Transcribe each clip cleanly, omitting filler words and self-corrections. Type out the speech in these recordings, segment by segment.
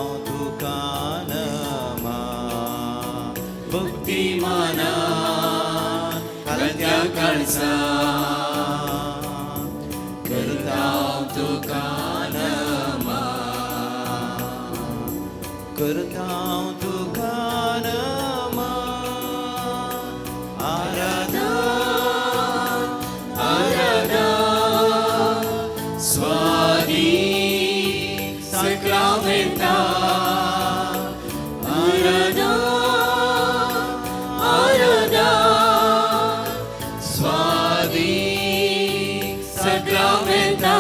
करतांव तुका नमा भक्तिमाना कालत्या काळजा करतांव तुका नमा करतांव तुका नमा आराधना आराधना स्वादी साक्रामेंता आराधना आराधना स्वादी साक्रामेंता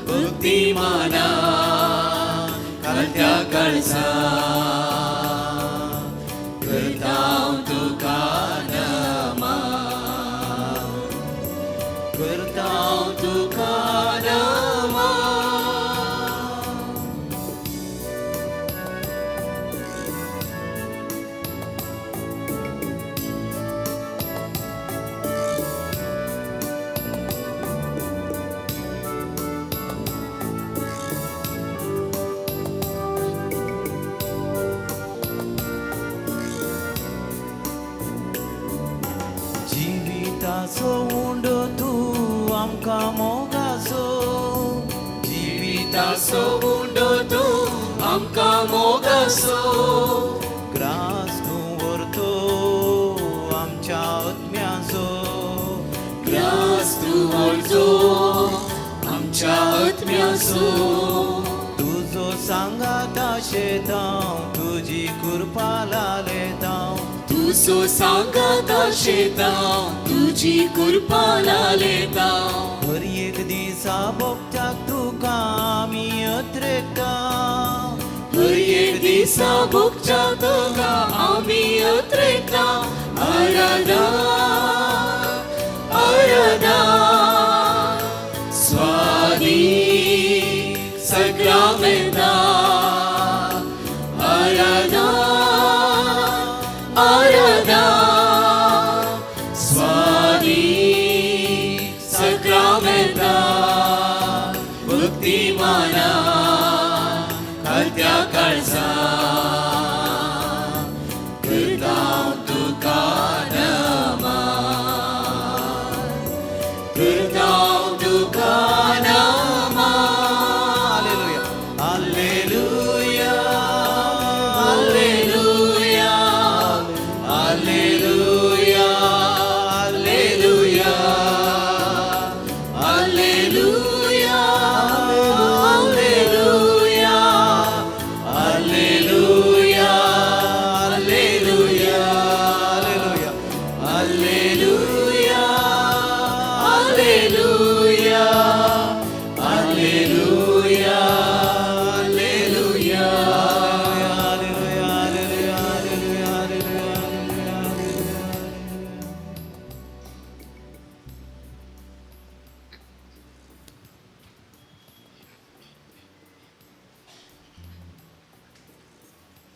भक्तिमाना कालत्या काळजा करतांव तुका नमा करतांव तुका नमा. जिविताचो उंडो तूं आमकां मोगाचो. जिविताचो उंडो तूं आमकां मोगाचो. ग्रास तूं व्हरतो आमच्या आत्म्याचो. ग्रास तूं व्हरतो आमच्या आत्म्याचो. तुजो सांगाता शेतांव तुजी कृपा लालेतांव. तुजो सांगाता शेतांव तुजी कृपा लालेतांव. हर एक दिसा भोगच्याक तुका आमी अत्रेकता. हर एक दिसा भोगच्या तुका आमी अत्रेकता. आराधना आराधना स्वादी साक्रामेंता आराधना आराधना स्वादी साक्रामेंता भक्तिमाना कालत्या काळजा करतांव तुका नमा करतांव तुका नमा. Hallelujah hallelujah hallelujah hallelujah hallelujah hallelujah hallelujah hallelujah hallelujah hallelujah hallelujah hallelujah hallelujah hallelujah hallelujah.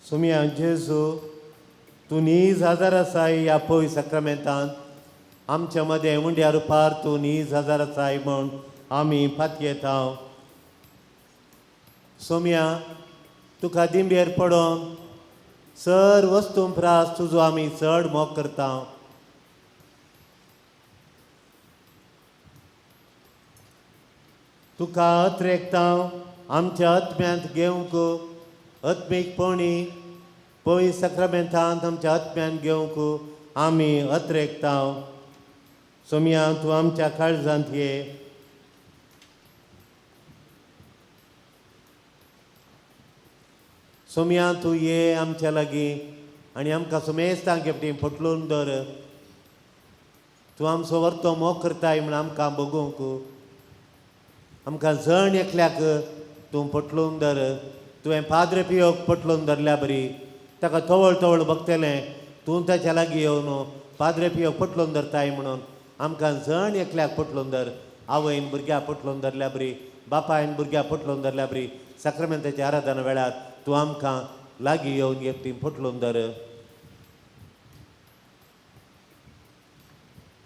Somaiya जेजू, तूं नीज आदार आसाय. ह्या पवित्र साक्रामेंतान आमच्या मदें उंड्या रुपार तूं नीज आदार आसाय म्हूण आमी पातयेता. सोमया, तुका दिंबेर पडोन सर वस्तूं प्रास तुजो आमी चड मोग करता. तुका अत्रेकता आमच्या आत्म्यांत घेवंक, आत्मीकपणी पवित्र साक्रामेंतांत आमच्या आत्म्यान घेवंक आमी अत्रेकता. सोमया, तूं आमच्या काळजांत ये. सोमया, तूं ये आमच्या लागीं आनी आमकां सुमेस्तांक एकटी पटलून दवर. तूं आमचो वर्तो मोग करताय म्हूण आमकां बगूंक आमकां जण एकल्याक तूं पटलून धर. तुवें पाद्रे पियोक पटलून धरल्या बरी ताका तवळ तवळ बगतलें तूं ताच्या लागीं येवन पाद्रे पियोक पटलून धरताय म्हणून आमकां जण एकल्याक पटलून धर. आवयन भुरग्याक पटलून धरल्या बरी, बापायन भुरग्याक पटलून धरल्या बरी, साक्रामेंताच्या आराधना वेळार तूं आमकां लागीं येवन एकटी पटलून धर.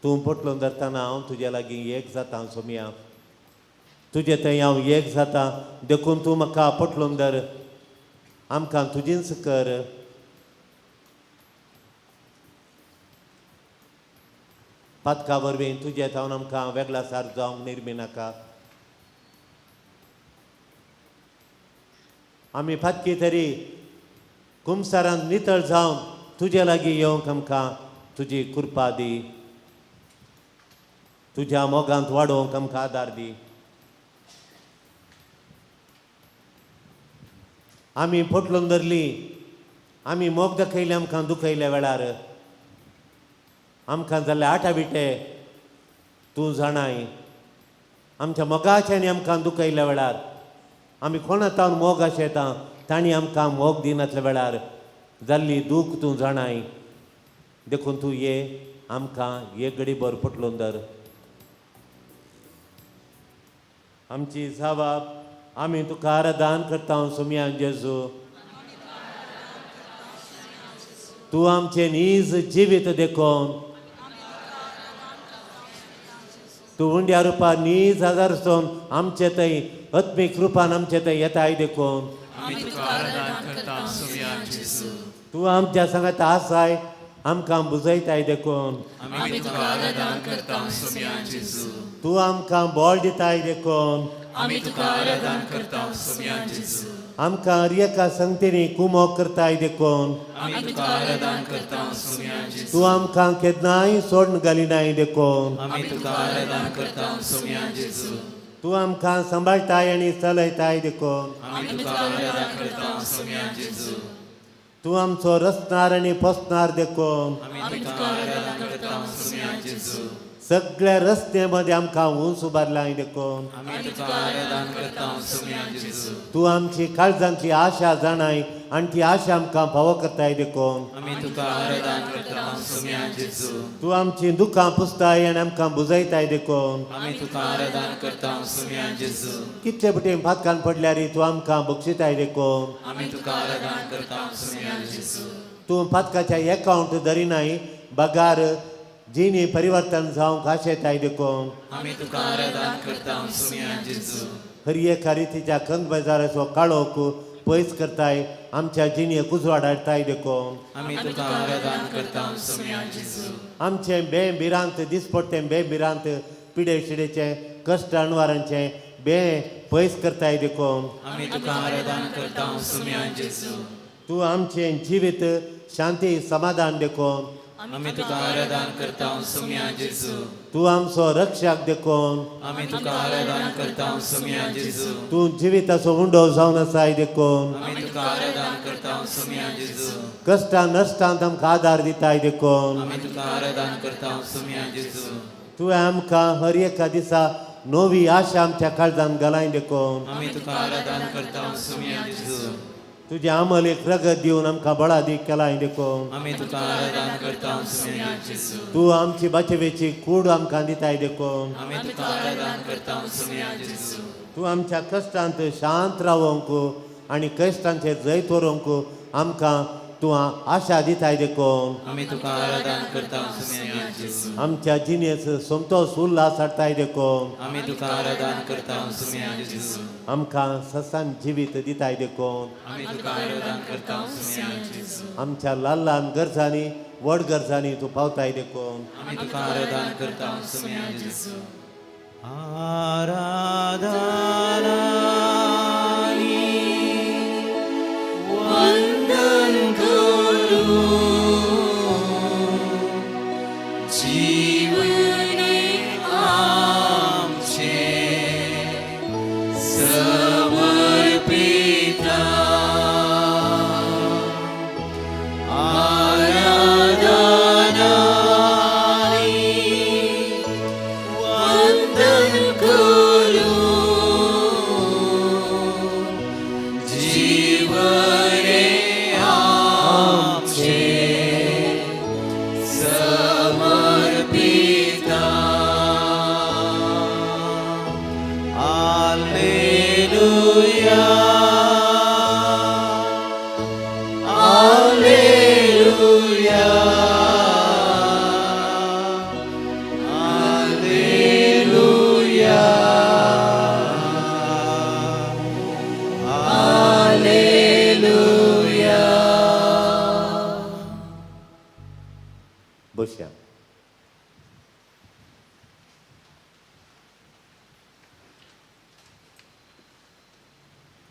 तूं पटलून धरतना हांव तुज्या लागीं एक जाता. सोमया, तुजे थंय हांव एक जाता, देखून तूं म्हाका पटलून धर. आमकां तुजींच कर. पातका वरवीं तुजे थावन आमकां वेगळा सार जावंक निर्मी नाका. आमी फातकी तरी कुमसारान नितळ जावन तुजे लागीं येवंक आमकां तुजी कृपा दी. तुज्या मोगांत वाडोवंक आमकां आदार दी. आमी पोटलून धरली, आमी मोग दाखयले आमकां दुखयल्या वेळार, आमकां जाल्ले आटाविटे तूं जाणाय. आमच्या मोगाच्यानी आमकां दुखयल्या वेळार, आमी कोणा तावन मोग आशेता तांणी आमकां मोग दिनातल्या वेळार जाल्ली दूख तूं जाणाय. देखून तूं ये आमकां एक घडी भर पोटलून धर. आमची जावाब आमी तुका आराधन करता सोमयान जेजू. तूं आमचें नीज जिवीत देखून तूं उंड्या रुपान नीज आदार सोन आमचे थंय आत्मीक रुपान आमचे थंय येताय देखून आमी तुका आराधन करता सोमया जेजू. तूं आमच्या सांगात आसाय आमकां बुजयताय देखून आमी तुका आराधन करता सोमया जेजू. तूं आमकां बळ दिताय देखून आमी तुका आराधन करता सोमया जेजू. आमकां हर एका संगतीनी कुमोक करताय देखून आमी तुका आराधन करता सोमया जेजू. तूं आमकां केन्नाय सोडून घालिनाय देखून आमी तुका आराधन करता सोमया जेजू. तूं आमकां सांबाळटाय आनी चलयताय देखून आमी तुका आराधन करता सोमया जेजू. तूं आमचो रचणार आनी पोसणार देखून आमी तुका आराधन करता सोमया जेजू. सगळ्या रस्ते मध्ये आमकां उंच उबारलाय देखून आमी तुका आराधन करता सोमया जेजू. तूं आमची काळजांतली आशा जाणाय आनी ती आशा आमकां फावो करताय देखून आमी तुका आराधन करता सोमया जेजू. तूं आमची दुखां पुसताय आनी आमकां बुजयताय देखून आमी तुका आराधन करता सोमया जेजू. कितले पटी फातकान पडल्यार तूं आमकां बक्षिताय देखून आमी तुका आराधन करता सोमया जेजू. तूं पातकाच्या एकावंट धरिनाय बगार जिणी परिवर्तन जावंक आशेताय देखून आमी तुका आराधन करता सोमया जेजू. हर एका रितीच्या कंद बाजाराचो काळोख पयस करताय आमच्या जिणेक उजवाड हाडटाय देखून आमी तुका आराधन करता सोमया जेजू. आमचें बे भिरांत दिसपट्टें बे भिरांत पिडे शिडेचें कश्ट अणवारांचें बे पयस करताय देखून आमी तुका आराधन करता सोमया जेजू. तूं आमचें जिवीत शांती समाधान देखून आमी तुका आराधन करता सोमया जेजू. तूं आमचो रक्षक देखून आमी तुका आराधन करता सोमया जेजू. तूं जिविताचो उंडो जावन आसाय देखून आमी तुका आराधन करता सोमया जेजू. कश्टां नश्टांत आमकां आदार दिताय देखून आमी तुका आराधन करता सोमया जेजू. तुवें आमकां हर एका दिसा नवी आशा आमच्या काळजान घालाय देखून आमी तुका आराधन करता सोमया जेजू. तुजें आमल एक रगत दिवन आमकां बळादीक केलाय देखून आमी तुका आराधन करता सोमया जेजू. तूं आमची बाचेवेची कूड आमकां दिताय देखून आमी तुका आराधन करता सोमया जेजू. तूं आमच्या कश्टांत शांत रावंक आनी कश्टांचेर जैत व्हरूंक आमकां तूं आशा दिताय देखून आमी तुका आराधन करता सोमया जेजू. आमच्या जिणेच सोमतोच उल्हास हाडटाय देखून आमी तुका आराधन करता सोमया जेजू. आमकां ससान जिवीत दिताय देखून आमी तुका आराधन करता सोमया जेजू. आमच्या ल्हान ल्हान गरजांनी व्हड गरजांनी तूं पावताय देखून आमी तुका आराधन करता सोमया जेजू. आराधनानी वंदन करू जीवने आमचे समर्पिता. आराधनानी वंदन करू.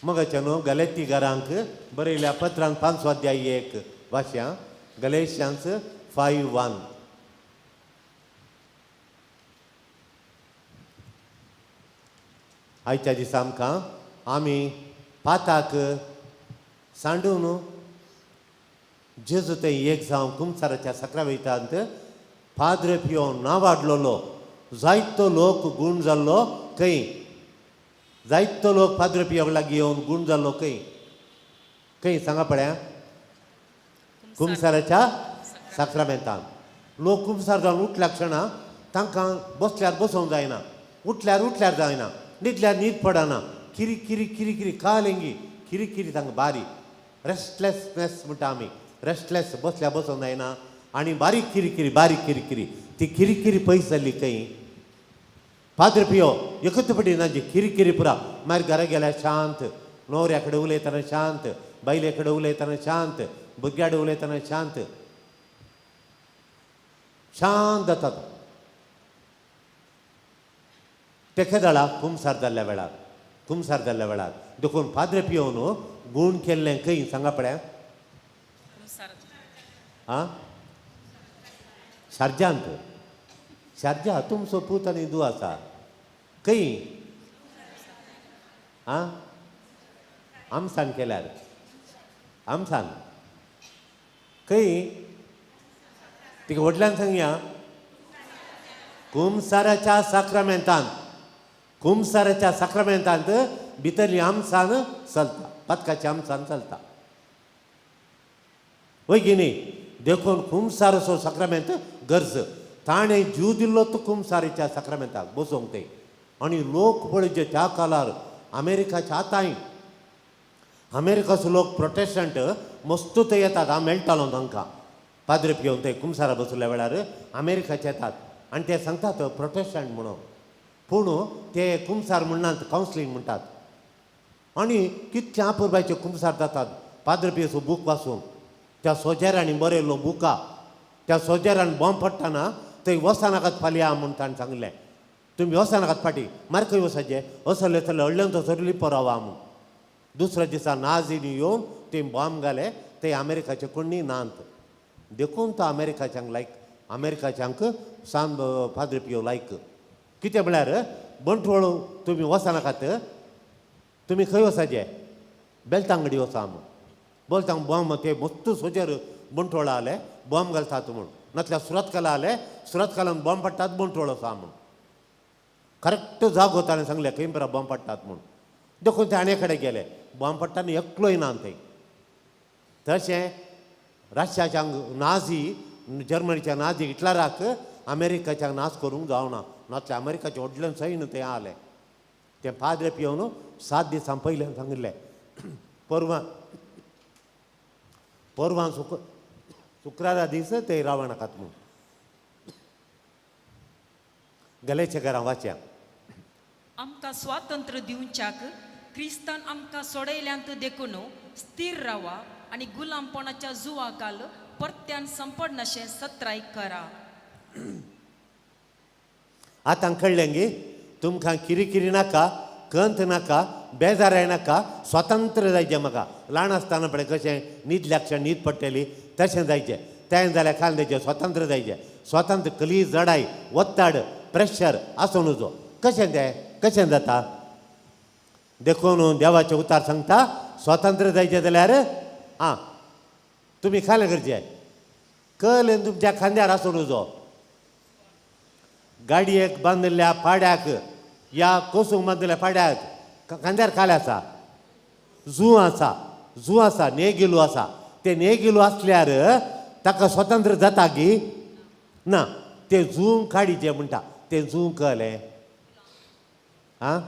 मगाच्या न्हू गलेती घरांक बरयल्या पत्रान 5 अध्याय 1 वाश्यां, गलेशांस 5:1. आयच्या दिसा आमकां आमी पाताक सांडून जेजू थंय एक जावं कुमसाराच्या साक्रावेतांत पाद्र पियो नावाडलोलो जायतो लोक गूण जाल्लो खंय, जायतो लोक पाद्र पियोक लागीं येवन गूण जाल्लो खंय खंय सांगा पळया. कुमसाराच्या साक्रामेंतान लोक कुमसार जावन उठल्या क्षणा तांकां बसल्यार बसोवंक जायना, उठल्यार उठल्यार जायना, न्हिदल्यार न्हीद पडना, किरी किरी किरी किरी कालेंगी किरी किरी तांकां बारी रेस्टलेसनेस म्हणटा आमी, रेस्टलेस, बसल्यार बसोवंक जायना आनी बारीक किरी किरी बारीक किरी किरी. ती किरी किरी पयस जाल्ली खंय? पाद्र पियो एकच पटी ना जी किरी किरी पुरा. मागीर घरा गेल्यार शांत, न्हवऱ्या कडेन उलयतना शांत, बायले कडेन उलयतना शांत, भुरग्या कडेन उलयतना शांत शांत जातात. तेका जाळा कुमसार जाल्ल्या वेळार, कुमसार जाल्ल्या वेळार. देखून पाद्र पियोन गूण केल्लें खंय सांगा पळया. आं, शारजांत. शारजा तुमचो पूत आनी धूव आसा खंय? आं, आमसान केल्यार आमसान खंय? तिका व्हडल्यान सांगया, कुमसाराच्या साक्रामेंतान. कुमसाराच्या साक्रामेंतांत भितरली आमसान चलता, पातकाची आमसान चलता, वय की न्ही? देखून कुमसाराचो साक्रामेंत गरज. ताणें जीव दिल्लो तो कुमसारीच्या साक्रामेंताक बसोवंक ते. आनी लोक पळय जे त्या काळार अमेरिकाच्या, आतांय अमेरिकाचो लोक प्रोटेस्टंट मस्त थंय येतात. हांव मेळटालो तांकां पाद्र पियोवन थंय कुमसारा बसल्या वेळार. अमेरिकाचे येतात आनी ते सांगतात प्रोटेस्टंट म्हणून, पूण ते कुमसार म्हणनात, कावन्सिलींग म्हणटात. आनी कितले अपुरबायचे कुमसार जातात पाद्र पियोचो बूक वाचून. त्या सोजेरांनी बरयल्लो बुका, त्या सोजेरान बॉम्ब पडटना थंय वचनाकात फाल्यां म्हूण ताणें सांगलें, तुमी वचनाकात फाटीं. मार खंय वचपाचें असले जाल्यार व्हडल्यान थंयसर लिपो रावा म्हूण. दुसऱ्या दिसा नाझीनी येवन ते बॉम्ब घाले, ते अमेरिकाचे कोणी नात. देखून तो अमेरिकाच्यांक लायक, अमेरिकाच्यांक सान पाद्र पियो लायक. कितें म्हळ्यार बंटवळ तुमी वचनाकात, तुमी खंय वचाचे? बेलतांगडी वचा म्हूण. बोलतांग बॉम्ब ते मस्त सोजेर बंटवळ आले, बॉम्ब घालतात म्हूण. नातल्यार सुरतकला आले, सुरतकलान बॉम्ब पडटात, बंटवळ वचा म्हूण. करेक्ट जागो ताणें सांगलें खंय बरा बॉम्ब पडटात म्हूण. देखून ते आणे कडेन गेले, बॉम्ब पडटा एकलोय ना थंय. तशें रशियाच्या नाझी, जर्मनीच्या नाझी हिटलराक अमेरिकाच्या नाच करूंक जावना. नातल्या अमेरिकाचें व्हडलें सैन्य थंय आलें. तें पाद्रे पियोवन 7 दिसां पयल्यान सांगिल्लें, परवां परवां शुक्रारा दीस ते रावनाकात म्हूण. गलेच्या घरां वाच्या. आमकां स्वातंत्र्य दिवच्याक क्रिस्तान आमकां सोडयल्यांत, देखून स्थिर रावा आनी गुलामपणाच्या जुवाकाल परत्यान संपडनाशें सत्राय करा. आतां कळ्ळें गी तुमकां? किरिकिरी नाका, कंत नाका, बेजाराय नाका, स्वतंत्र जायचें म्हाका. ल्हान आसतना पळय कशें न्हीद क्षण न्हीद पडटली तशें जायचें. तें जाल्यार खाल जायचें, स्वतंत्र जायचें. स्वतंत्र कली जडाय ಒತ್ತಡ प्रेशर आसूं नजो. कशें तें कशें जाता? देखून देवाचें उतार सांगता, स्वतंत्र जायचें जाल्यार आं तुमी खालें करचें, कल तुमच्या खांद्यार आसूं नजो. गाडयेक बांदिल्ल्या पाड्याक या कोसूंक बांदिल्ल्या पाड्याक खांद्यार खाले आसा, जू आसा, जू आसा, नेगिलू आसा. ते नेगिलू आसल्यार ताका स्वतंत्र जाता की ना? ते जूं काडीचें म्हणटा. ते जूं कळ्ळें? आं,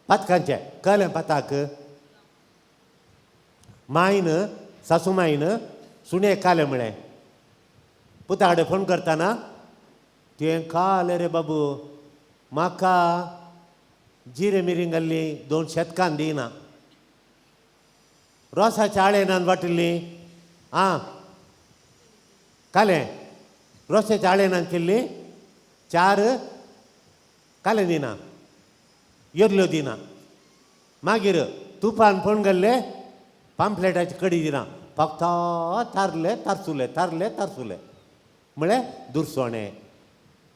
पातकांचें कळ्ळें? पाताक मायन, सासू मायन सुणे कालें म्हळें. पुता कडेन फोन करतना तें कालें रे बाबू, म्हाका जिरे मिरींग घाल्ली दोन शेतकान दिना, रोसाच्या आळेनान वाटिल्ली. आं, कालें रोसाच्या आळेनान केल्ली चार कालें दिना, येरल्यो दिना. मागीर तुफान फोण घाल्ले पांपलेटाची कडी दिना फक्त थारले तारसुले थारले तारसुले म्हळें दुरसोणें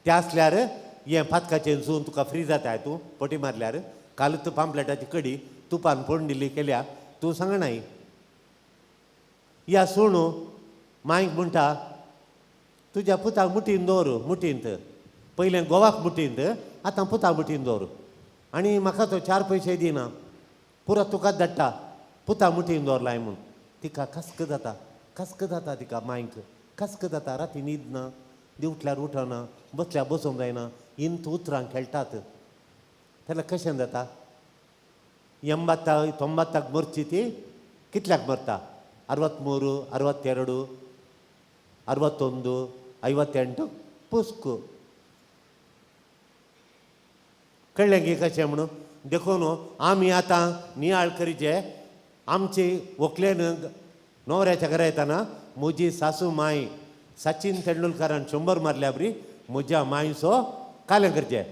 ते आसल्यार हें पातकाचें जून तुका फ्री जाताय तूं पटी मारल्यार काल तूं पांपलेटाची कडी तुपान फोण दिल्ली केल्या तूं सांगनाय. ह्या सुणू मायक म्हणटा तुज्या पुताक मुठीन दवर मुठींत पयलें गोवाक मुठींत आतां पुताक मुठीन दवर आनी म्हाका तो 4 पयशे दिना पुरो तुकाच धाडटा पुता मुठीन दवरलाय म्हूण. तिका खस्क जाता खस्क जाता तिका मायक खस्क जाता राती न्हीद ना दी उठल्यार उठना बसल्यार बसूंक जायना इंत उतरां खेळटात तेन्ना कशें जाता 80 90 मरची ती कितल्याक मरता 63 62 61 58 पुस्क कळ्ळें की कशें म्हणून. देखून आमी आतां नियाळ करीचे आमची व्हंकलेन न्हवऱ्याच्या घरा येताना म्हजी सासू माय सचिन तेंडुलकारान 100 मारल्या बरी म्हज्या मायचो कालें करचें.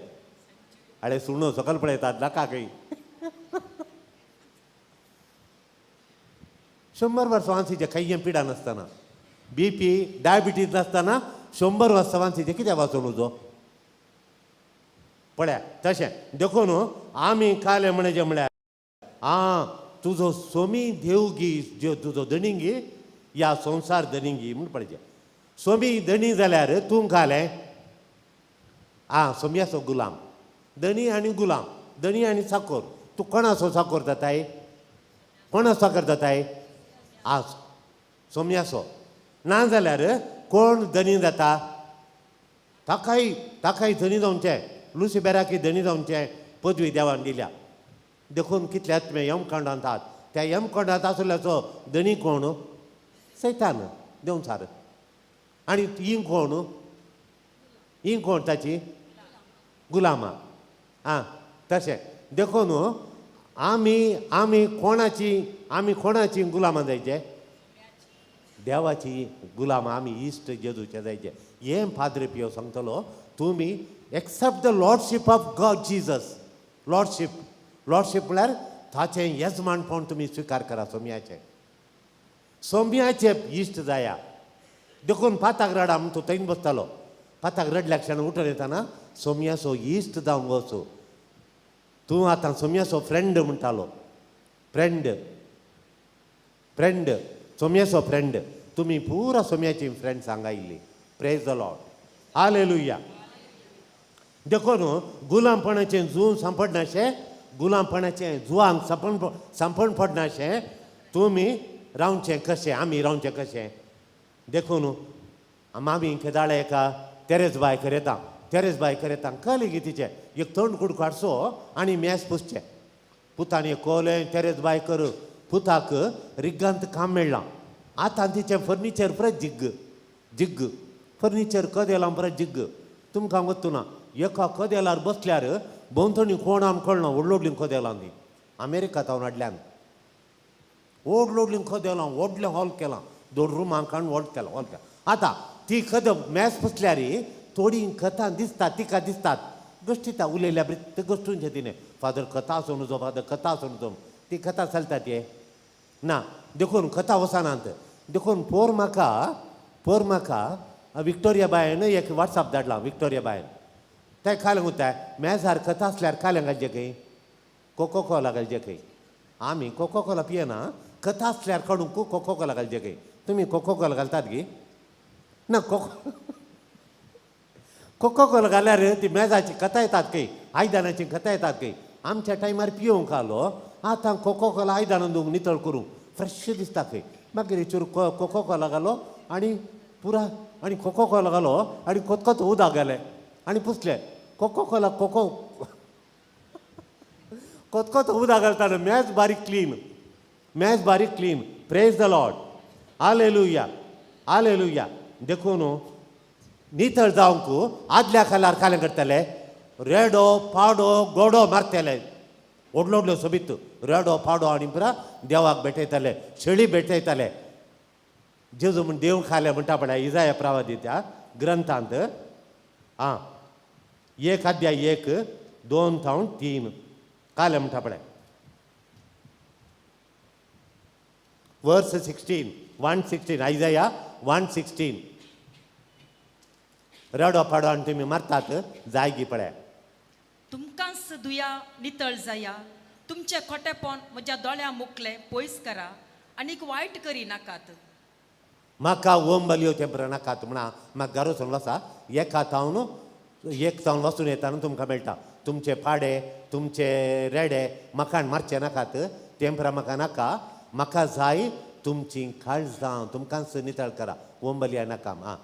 आळे सुणो सकल पळयतात नाका खंय 100 वर्सां वांसीचें खंय पिडा नासतना बीपी डायबिटीज नासतना 100 वर्सां वांसीचें कित्याक वाचून उजो पळया तशें. देखून आमी कालें म्हणचें म्हळ्यार आं तुजो सोमी देवगी ज्यो तुजो धणिंगी ह्या संवसार धणिंगी म्हूण पळयचें. सोमी धणी जाल्यार तूं घालें आं सोमयाचो गुलाम धणी आनी गुलाम धणी आनी चाकोर तूं कोणाचो चाकोर जाताय कोणाचो चाकर जाताय आं सोमयाचो. ना जाल्यार कोण धनी जाता ताकाय ताकाय धनी जावचें लुसी बेराकी धनी जावचें पदवी देवान दिल्या. देखून कितले आत्मे यमखंडांत आहात त्या यमखंडांत आसल्याचो धनी कोण सैतान देंवचार आनी ही कोण ही कोण ताची गुलामां आं तशें. देखून आमी आमी कोणाची आमी कोणाची गुलामां जायचे देवाची गुलामां आमी इश्ट जेजूचे जायचे. हें पाद्रे पियो सांगतलो तुमी accept the lordship of God Jesus lordship lordship म्हळ्यार ताचें येजमानपण तुमी स्विकार करा सोमयाचें सोमयाचें इश्ट जाया. देखून पाताक रडा म्हूण तूं थंयच बसतालो पाताक रडल्या क्षण उठून येताना सोमयाचो इश्ट जावन वचो तूं आतां सोमयाचो फ्रेंड म्हणटालो फ्रेंड फ्रेंड सोमयाचो फ्रेंड तुमी पुरा सोमयाची फ्रेंड सांगा इल्ली. Praise the Lord hallelujah. देखून गुलामपणाचें जून सांपडनाशें गुलामपणाचें जुवांक सांपण पडनाशें तुमी रावचें कशें आमी रावचें कशें. देखून आमी केदाळे एका तेरेज बाय करता तेरेज बाय करता कळ्ळें गी तिचें एक तोंड कुडको हाडचो आनी मेस पुसचें पुतान एक कोलें तेरेज बाय कर पुताक रिगांत काम मेळ्ळां आतां तिचें फर्निचर परत जिग्ग जिग्ग फर्निचर कदेलां परत जिग्ग तुमकां वत्तू ना एका कदेलार बसल्यार भोंवतणी कोण आम कळना व्हडलो व्हडलीं कदेलां ती अमेरिका तावन हाडल्यान व्हडलो व्हडलीं कदेलां व्हडलें हॉल केलां 2 रुमां काडून व्हड केलां हॉल केलां. आतां ती कद मेस पुसल्यार थोडीं कथां दिसतात तिका दिसतात गोश्टिता उलयल्या बरी गोश्टूंचे तिणें फादर कथा आसूं नुजो फादर कथा आसूं नुजो ती कथा चलता ते ना. देखून कथा वचनात. देखून पोर म्हाका विक्टोरिया बायन एक वॉट्सएप धाडला विक्टोरिया बायन ते खालें उरता मेजार कथा आसल्यार खालें घालचें खंय कोको कोला घालचें खंय आमी कोको कोला पियेना कथा आसल्यार काडूंक कोको कोला घालचें खंय तुमी कोको कोला घालतात गी ना कोको कोला घाल्यार ती मेजाची कथा येतात खंय आयदनाची कथा येतात खंय आमच्या टायमार पियोवंक आलो आतां कोको कोला आयदनां धुवंक नितळ करूंक फ्रेश दिसता खंय. मागीर हेचेर कोको कोला घालो आनी पुरा आनी कोको कोला घालो आनी कोतकोत उदक घालें आनी पुसलें कोको कोला कोको कोतकोत उदक घालतालो मेज बारीक क्लीन मेज बारीक clean. Praise the Lord hallelujah hallelujah. देखून नितळ जावंक आदल्या खालार खालें करतले रेडो पाडो गोडो मारतले व्हडलो व्हडलो सोबीत रेडो पाडो आनी पुरा देवाक भेटयताले शेळी भेटयताले. जेजू म्हण देव खाले म्हणटा पळय इजाया प्रवादी त्या ग्रंथांत आं 1 अध्याय 1 2 3 काले म्हणटा पळय. Verse 16, 1:16, Isaiah 1:16. रडो पाडो आनी तुमी मारतात जायगी पळय. तुमकांच दुया नितळ जाया, तुमचें खोटेपण म्हज्या दोळ्यां मुखलें पयस करा आनीक वायट करी नाकात. म्हाका ओंबलयो तेंपरा नाकात म्हणा. म्हाका घरा वचून वसा, एका तावन एक तावन वचून येता तुमकां मेळटा. तुमचे पाडे, तुमचे रेडे म्हाका मारचे नाकात, तेंपरा म्हाका नाका. म्हाका जाय तुमची काळजां, तुमकांच नितळ करा, ओंबलया नाका. आं.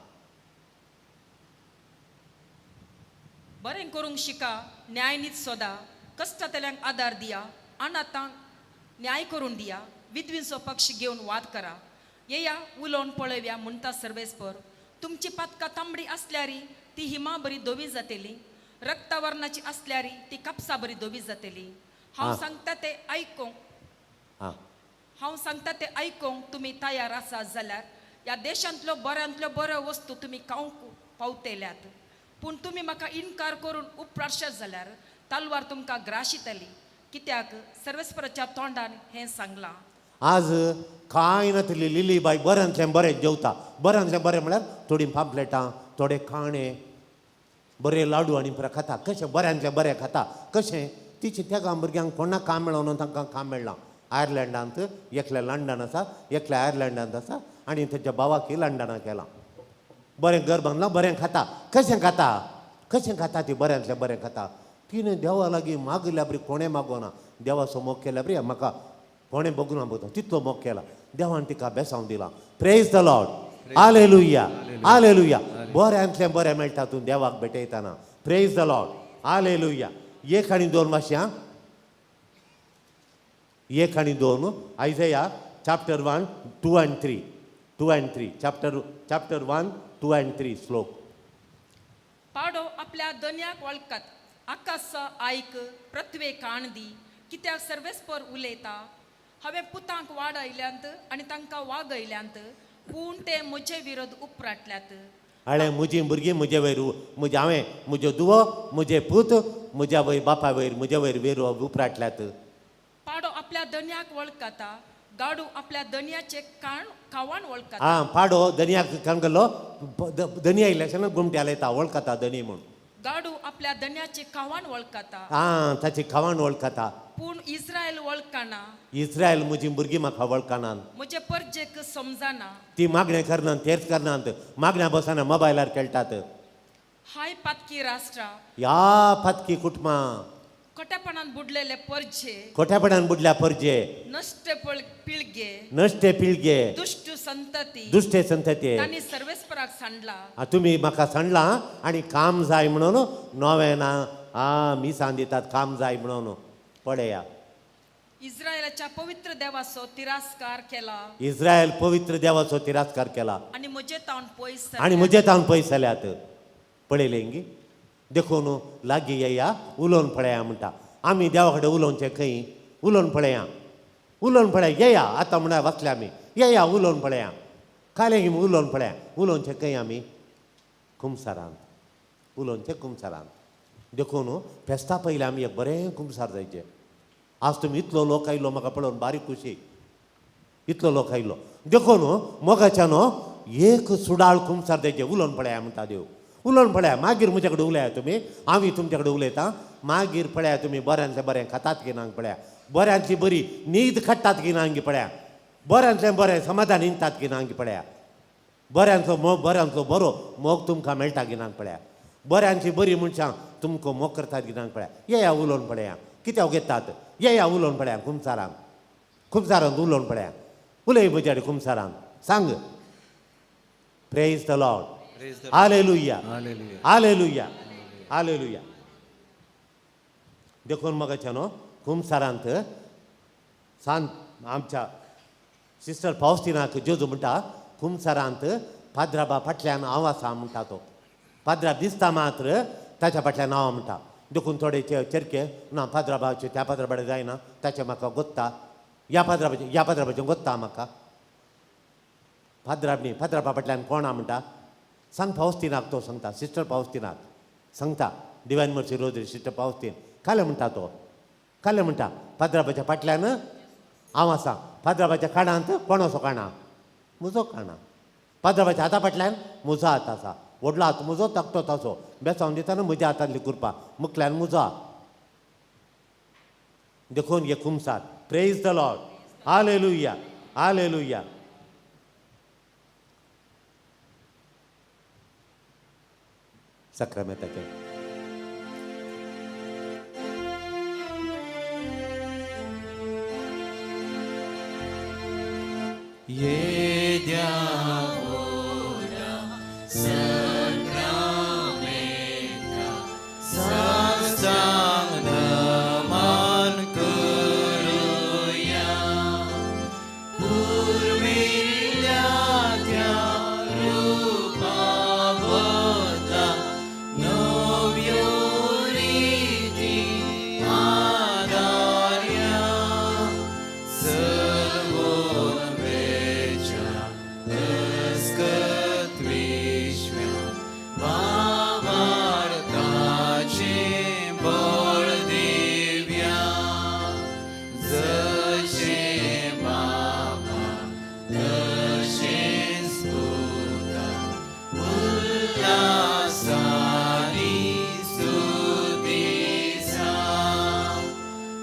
बरें करूंक शिका, न्यायनीत सोदा, कश्टांतल्यांक आदार दिया, अनाथांक न्याय करून दिया, विधवींचो पक्ष घेवन वाद करा. येया, उलोवन पळोवया म्हणटा सर्वेस्पर. तुमची पातकां तांबडी आसल्यारी ती हिमा बरी धवी जातली, रक्तावर्णाची आसल्यारी ती कापसा बरी धवी जातली. हांव सांगता ते आयकूंक हांव सांगता ते आयकूंक तुमी तयार आसात जाल्यार ह्या देशांतल्यो बऱ्यांतल्यो बऱ्यो वस्तू तुमी खावंक पावतल्यात. पूण तुमी म्हाका इनकार करून उपराशात जाल्यार तलवार तुमकां ग्राशितली, कित्याक सर्वेस्पराच्या तोंडान हें सांगलां. आज कांय नातली लिली बाय बऱ्यांतलें बरें जेवता. बऱ्यांतलें बरें म्हळ्यार थोडीं पांपलेटां, थोडे काणे, बरे लाडू आनी पुरो खाता. कशें बऱ्यांतलें बरें खाता कशें? तिचे त्या भुरग्यांक कोणाक काम मेळना, तांकां काम मेळ्ळां आयर्लंडांत. एकलें लंडन आसा, एकलें आयर्लंडांत आसा आनी तेच्या भावाकय लंडनाक केलां. बरें घर बांदलां, बरें खाता. कशें खाता? कशें खाता ती बऱ्यांतलें बरें खाता? तिणें देवा लागीं मागल्या बरी कोणें मागोना. देवाचो मोग केल्या बरी म्हाका कोणें बगूना बगता तितलो मोग केला. देवान तिका बेसांव दिलां. Praise the Lord. Hallelujah, hallelujah. बऱ्यांतलें बरें मेळटा तूं देवाक भेटयतना. Praise the Lord. Hallelujah. एक आनी दोन मातशें. एक आनी दोन, Isaiah chapter 1, 2 and 3, 2 and 3, chapter 1, 2 and 3 श्लोक. पाडो आपल्या दन्याक वळखात. आकाश आयक, पृथ्वे काण दी, कित्याक सर्वेस्पर उलयता. हांवें पुतांक वाडयल्यांत आनी तांकां वागयल्यांत, पूण ते म्हजे विरोध उपराटल्यात. हाणें म्हजीं भुरगीं म्हजे वयर, म्हजें हांवें म्हज्यो धुवो, म्हजे पूत म्हज्या वयर, बापा वयर, म्हजे वयर वेर उपराटल्यात. पाडो आपल्या दन्याक वळखता, गाडू आपल्या दन्याचे काण खावान वळखता. आं, पाडो दनयाक कान केल्लो, दनी आयिल्ले गुमट्याल येता, वळखता दनी म्हूण. गाडू आपल्या दन्याचे खावान वळखता. आं, ताची खावान वळखता. पूण इस्रायल वळखना. इस्रायल म्हजीं भुरगीं म्हाका वळखनात. म्हजे परजेक समजना. ती मागणें करनात, तेच करनात, मागण्या बसना, मोबायलार खेळटात. हाय पातकी राष्ट्रा, ह्या पातकी कुटुंबां, खोटेपणान बुडलेले परजे, खोट्यापणान बुडल्या परजे, नश्ट पिळगे, नश्टे पिळगे, दुश्ट संतती, दुश्टे संतती, तांणी सर्वेस्पराक सांडला. तुमी म्हाका सांडलां आनी काम जाय म्हणून नोवेना आ मिसां दितात काम जाय म्हणून. पळया. इस्रायलाच्या पवित्र देवाचो तिरस्कार केला. इस्रायल पवित्र देवाचो तिरस्कार केला. आनी म्हजे तावन पयस आनी सरल्यात. म्हजे तावन पयस जाल्यात. पळयलें गी? देखून लागीं येया, उलोवन पळया म्हणटा. आमी देवा कडेन उलोवचें खंय? उलोवन पळया, उलोवन पळया. येया आतां म्हळ्यार वाचल्या आमी, येया उलोवन पळया. कालें उलोवन पळया. उलोवचें खंय आमी? कुमसारांत उलोवचें, कुमसारांत. देखून फेस्ता पयलीं आमी एक बरें कुमसार जायचें. आज तुमी इतलो लोक आयलो, म्हाका पळोवन बारीक खुशी. इतलो लोक आयलो देखून मोगाच्यान एक सुडाळ कुमसार जायचें. उलोवन पळया म्हणटा देव. उलोवन पळया, मागीर म्हजे कडेन उलया तुमी, आमी तुमचे कडेन उलयता. मागीर पळया तुमी बऱ्यांतलें बरें खातात की ना पळया, बऱ्यांतली बरी न्हीद काडटात की ना पळया, बऱ्यांतलें बरें समाधान न्हिदतात की ना पळया, बऱ्यांतलो मोग, बऱ्यांतलो बरो मोग तुमकां मेळटा की ना पळया, बऱ्यांतली बरी मनशां तुमकां मोग करतात की ना पळया. येया उलोवन पळया. कित्याक घेतात? येया उलोवन पळया कुमसारांक, कुमसारांत उलोवन पळया. उलय म्हज्या कडेन कुमसारांत, सांग. Praise the Lord. Praise the hallelujah. Hallelujah. Hallelujah, hallelujah. देखून म्हाका न्हू कुमसारांत सांत आमच्या सिस्टर पावस्तिनाक जेजू म्हणटा, कुमसारांत पाद्राबा फाटल्यान हांव आसा म्हणटा तो. पाद्राब दिसता मात्र ताच्या फाटल्यान हांव म्हणटा. देखून थोडे चेरके ना पाद्राबाचे त्या पाद्राबाडे जायना, ताचें म्हाका गोत्ता, ह्या पाद्राबाचें, ह्या पाद्राबाचें गोत्ता म्हाका. पाद्राब न्ही, पाद्राबा फाटल्यान कोण आहा म्हणटा. सांग पावस्तिनाक तो सांगता, सिस्टर पावस्तिनाक सांगता, डिवायन मर्सी रोजरी सिस्टर पावस्तीन. कालें म्हणटा तो, कालें म्हणटा पाद्राबाच्या फाटल्यान हांव आसा पाद्राबाच्या काणांत कोणाचो काणा म्हजो काणा पाद्राबाच्या हाता फाटल्यान म्हजो हात आसा व्हडलो हात म्हजो धाकटो ताचो बेसावन दितना म्हज्या हातांतली कृपा मुखल्यान म्हजो देखून हे कुमसार. Praise the Lord. Hallelujah, hallelujah. साक्रामेंताचें येद्या व्हडा सक्रामेंता साष्टांग नमन करुया पुर्विल्ल्या त्या रुपा वता नव्यो रिती आदार्या सर्वोन वेच्या अस्कत विश्व्या भावार्थाचें बळ दिव्या जशें बाबा तशेंच पुता उल्हासानी स्तुतीसा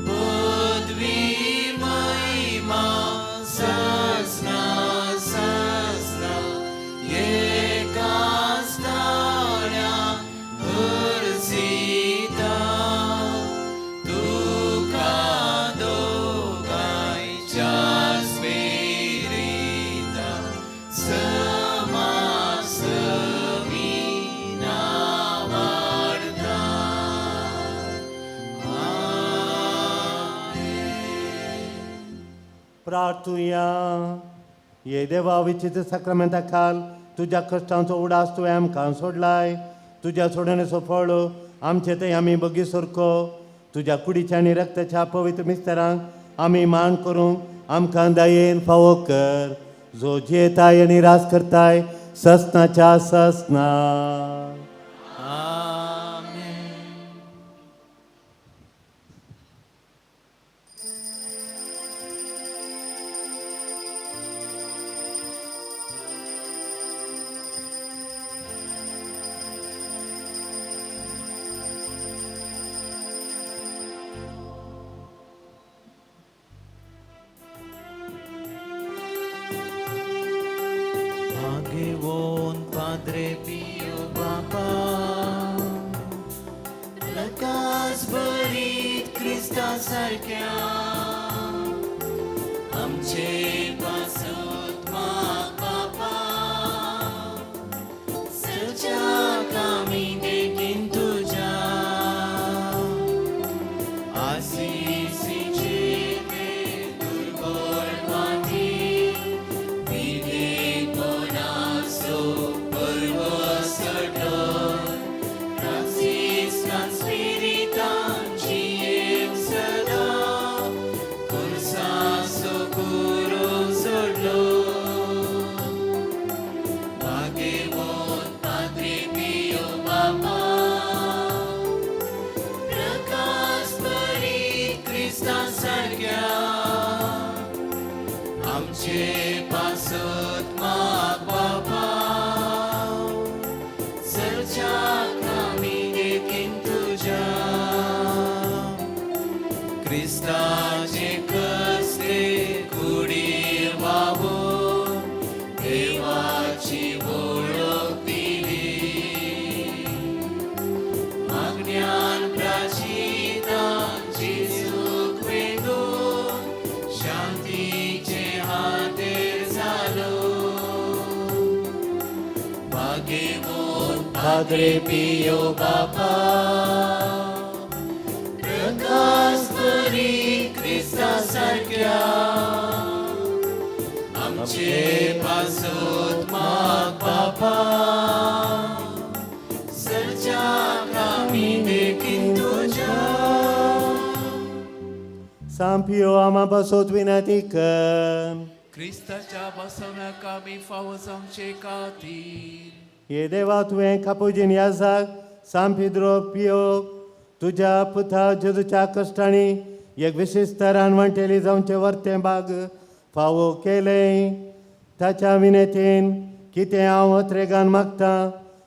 पदवी महिमा ससना ससना एकाच ताळ्या भरसिता तुका दोगांयच्या स्पिरिता समासमी नावाडता. प्रार्थुया. ये देवा विचित्र साक्रामेंता खाल तुज्या कश्टांचो उडास तुवें आमकां सोडलाय. तुज्या सोडणेचो फळ आमचे थंय आमी बगी सारको तुज्या कुडीच्या आनी रक्ताच्या पवित्र मिस्तरांक आमी मान करूंक आमकां दयेन फावो कर, जो जियेताय आनी राज करताय ससनाच्या ससना. आमेन. भाग्यवंत पाद्रे पियो बापा प्रकाश भरीत क्रिस्ता सारक्या आमचे पासत माग बापा सच्या कामी देखीन तुज्या आसिसीचे ते दुर्बळ माती विवेकपणाचो पर्वसटो फ्रांसिस्कान स्पिरितान जियेवंक सदां खुर्साचो कुरो सोडलो. भाग्यवंत पाद्रे पियो बापा प्रकाश भरीत क्रिस्ता सारक्या आमचे पासत माग बापा सरच्या कामी देखीन तुज्या क्रिस्ताचे कसले कुडीर वावून देवाची वळख दिली मागण्यान प्राचितान जेजूक वेंगोवन शांतीचे हातेर जालो. भाग्यवंत पाद्रे पियो बापा प्रकाश तरी क्रिस्ता सारक्या आमचे पासत माग बापा सरच्या कामी देखीन तुज्या. सांपियो आमा पासत विनंती कर. क्रिस्ताच्या बसवण्याक आमी फावो जावचे खातीर. हे देवा तुवें कापुजीन याजाक सांपिद्रो पियो तुज्या पुता जेजूच्या कश्टांनी एक विशिश्ट रानवंटेली जावचें वर्तें बाग फावो केलें. ताच्या विनेतीन कितें हांव अत्रेगान मागता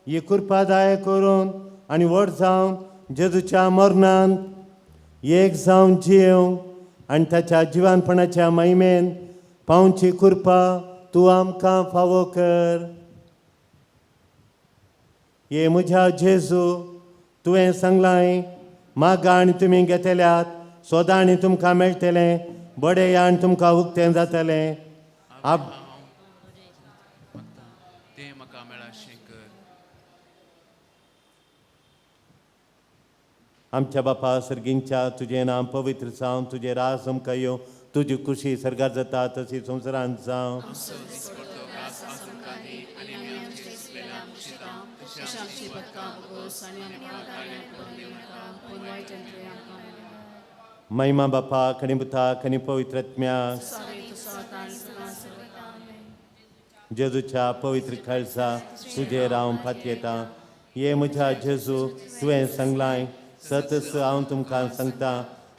ही कृपादाय करून आनी व्हड जावन जेजूच्या मरणान एक जावन जियेवंक आनी ताच्या जिवानपणाच्या महिमेन पावची कृपा तूं आमकां फावो कर. ये म्हज्या जेजू, तुवें सांगलां, मागा आनी तुमी घेतल्यात, सोदा आनी तुमकां मेळटलें, बडें आनी तुमकां उक्तें जातलें. आप मागता तें म्हाका मेळाशें कर. आमच्या बापा सर्गींच्या, तुजें नांव पवित्र जावं, तुजें राज आमकां येवं, तुजी खुशी सर्गात जाता तशी संवसारांत जावं. आमचो दिसपडतो घास आज आमकां दी आनी आमी आमचे चुकलेल्यांक शितां तशी आमची पदकां बोगोस आनी आमकां ताळ्यान पडून दिवं नाका, पूण वायटांतले आमकां मेळना. महिमा बापा खणी पुता खणी पवित्रत्म्या. जेजूच्या पवित्र खालसा तुजेर हांव पातयेता. ये म्हज्या जेजू, तुवें सांगलां, सतच हांव तुमकां सांगता,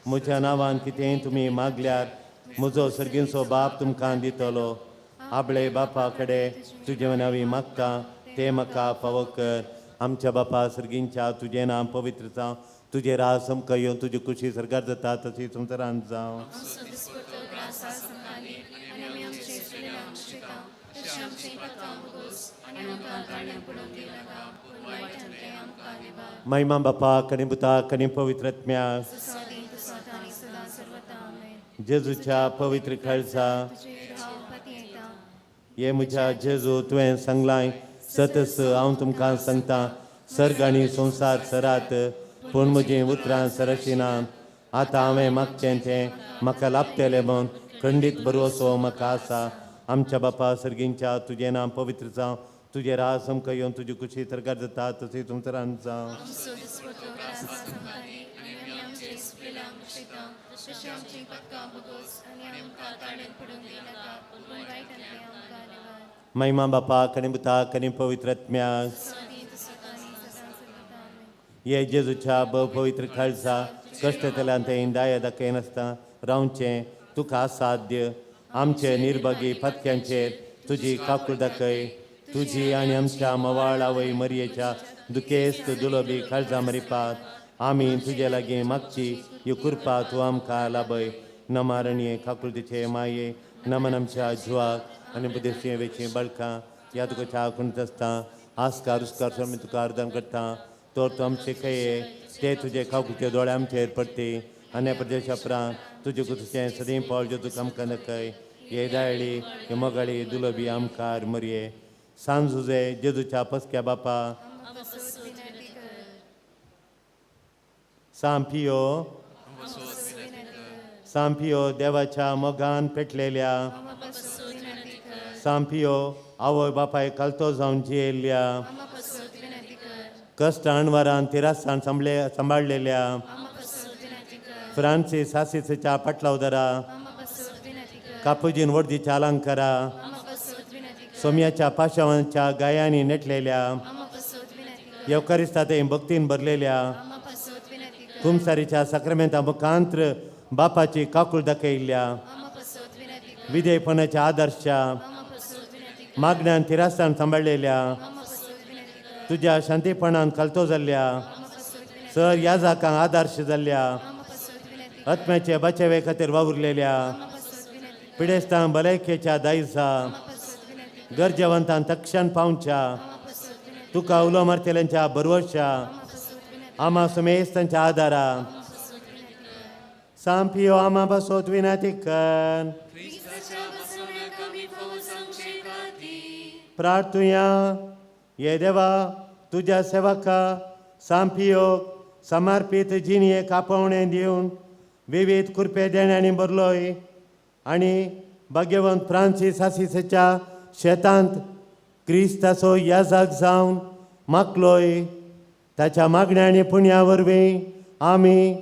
म्हज्या नांवान कितेंय तुमी मागल्यार म्हजो सर्गींचो बाप तुमकां दितलो. आपले बापा कडेन तुजे नांवी मागता तें म्हाका फावो कर. आमच्या बापा सर्गींच्या, तुजें नांव पवित्र जावं, तुजें राज आमकां येवं, तुजी खुशी सर्गात जाता तशी संवसारांत जावं. आमचो दिसपडतो घास आज आमकां दी आनी आमी आमचे चुकलेल्यांक शितां तशी आमची पदकां बोगोस आनी आमकां ताळ्यान पडून दिवं नाका, पूण वायटांतले आमकां निवार. महिमा बापा कणी पुता कणी पवित्रत्म्या. तुसादी तुसात आनी सदां सर्वता. आमेन. जेजूच्या पवित्र खालसा तुजेर हांव पातयेता. हे म्हज्या जेजू, तुवें सांगलां, सतस हांव तुमकां सांगता, सर्ग आनी संवसार सरात पूण म्हजीं उतरां सरशिना. आतां हांवें मागचें तें म्हाका लाभतलें म्हूण खंडीत बरोसो म्हाका आसा. आमच्या बापा सर्गींच्या, तुजें नांव पवित्र जावं, तुजें राज आमकां येवन, तुजी खुशी सर्गात जाता तशी संवसारांत जावं. आमचो दिसपडतो घास आज आमकां दी आनी आमी आमचे चुकलेल्यांक शितां तशी आमची पदकां बोगोस आनी आमकां ताळ्यान पडून दिवं नाका, पूण वायटांतले आमकां निवार. महिमा बापा कणी पुता कणी पवित्रत्म्या. तुसादी तुसात आनी सदां सर्वता. आमेन. हे जेजूच्या पवित्र खालसा कश्टतल्यान ते दाया दाखयनासतना रावचें तुका साध्य. आमचे निर्भागी फातक्यांचेर तुजी काकूळ दाखय. तुजी आनी आमच्या मवाळ आवय मरयेच्या दुखेस्त दुलोबी काळजा मरिपात आमी तुजे लागीं मागची ही कृपा तूं आमकां लाभय. नमारणये काकुळतीचे माये, नमन आमच्या जिवाक आनी बुदेशी वेची बळकां ह्या तुका च्या कुणत आसता आस्कार उस्कार स्वामी तुका अर्दन करता. तर तूं आमचे खये ते तुजे खावकुचे दोळे आमचेर पडटी आनी प्रदेशा उपरांत तुजे कुतुचें सदीं पावल जो तुका आमकां नकय. हे दायळी हे मोगाळी दुलोबी आमकार मरये सांजुजे जेजूच्या पसक्या बापा, आमकां विनंती कर. सांपियो, सांपियो देवाच्या मोगान पेटलेल्या, आमकां विनंती कर. सांपियो आवय बापाय कालतो जावन जियेल्ल्या, आमकां विनंती कर. कश्ट अणवरान तिरासान सांबाळलेल्या, आमकां विनंती कर. फ्रांसीस आसिसच्या पाटलावदरा, आमकां विनंती कर. कापुजीन वर्दीच्या अलंकारा, आमकां विनंती कर. सोम्याच्या पाशावांच्या गायांनी नेटलेल्या, आमकां विनंती कर. येवकारिस्ताते भक्तीन भरलेल्या, आमकां विनंती कर. कुमसारीच्या साक्रमेंता मुखांत्र बापाची काकूळ दाखयल्ल्या, आमकां विनंती कर. विधेयपणाच्या आदर्शा, आमकां विनंती कर. मागण्यान तिरासान सांबाळलेल्या, आमकां विनंती कर. तुज्या शांतीपणान खालतो जाल्ल्या, आमकां विनंती सर याजाकांक आदर्श जाल्ल्या, आमकां विनंती कर. आत्म्याचे बचावे खातीर वावुरलेल्या, आमकां विनंती कर. पिडेस्तांक भलायकेच्या दायजा, आमकां विनंती कर. गरजेवंतांक तक्षण पावच्या, आमकां विनंती कर. तुका उलो मारतल्यांच्या बरवशा, आमकां विनंती कर. आमा सुमेस्तांच्या आदारा, आमकां विनंती कर. सांपियो आमा बसोत विनंती कर. क्रिस्ताच्या बसवण्याक आमी फावो जावचे खातीर प्रार्थुया. ये देवा, तुज्या सेवका सांपियोक समर्पीत जिणेक आपोवणें दिवन विवीध कृपे देण्यांनी भरलोय आनी भाग्यवंत फ्रांसीस आसिसाच्या शेतांत क्रिस्ताचो याजाक जावन मागलोय. ताच्या मागण्या आनी पुण्या वरवीं आमी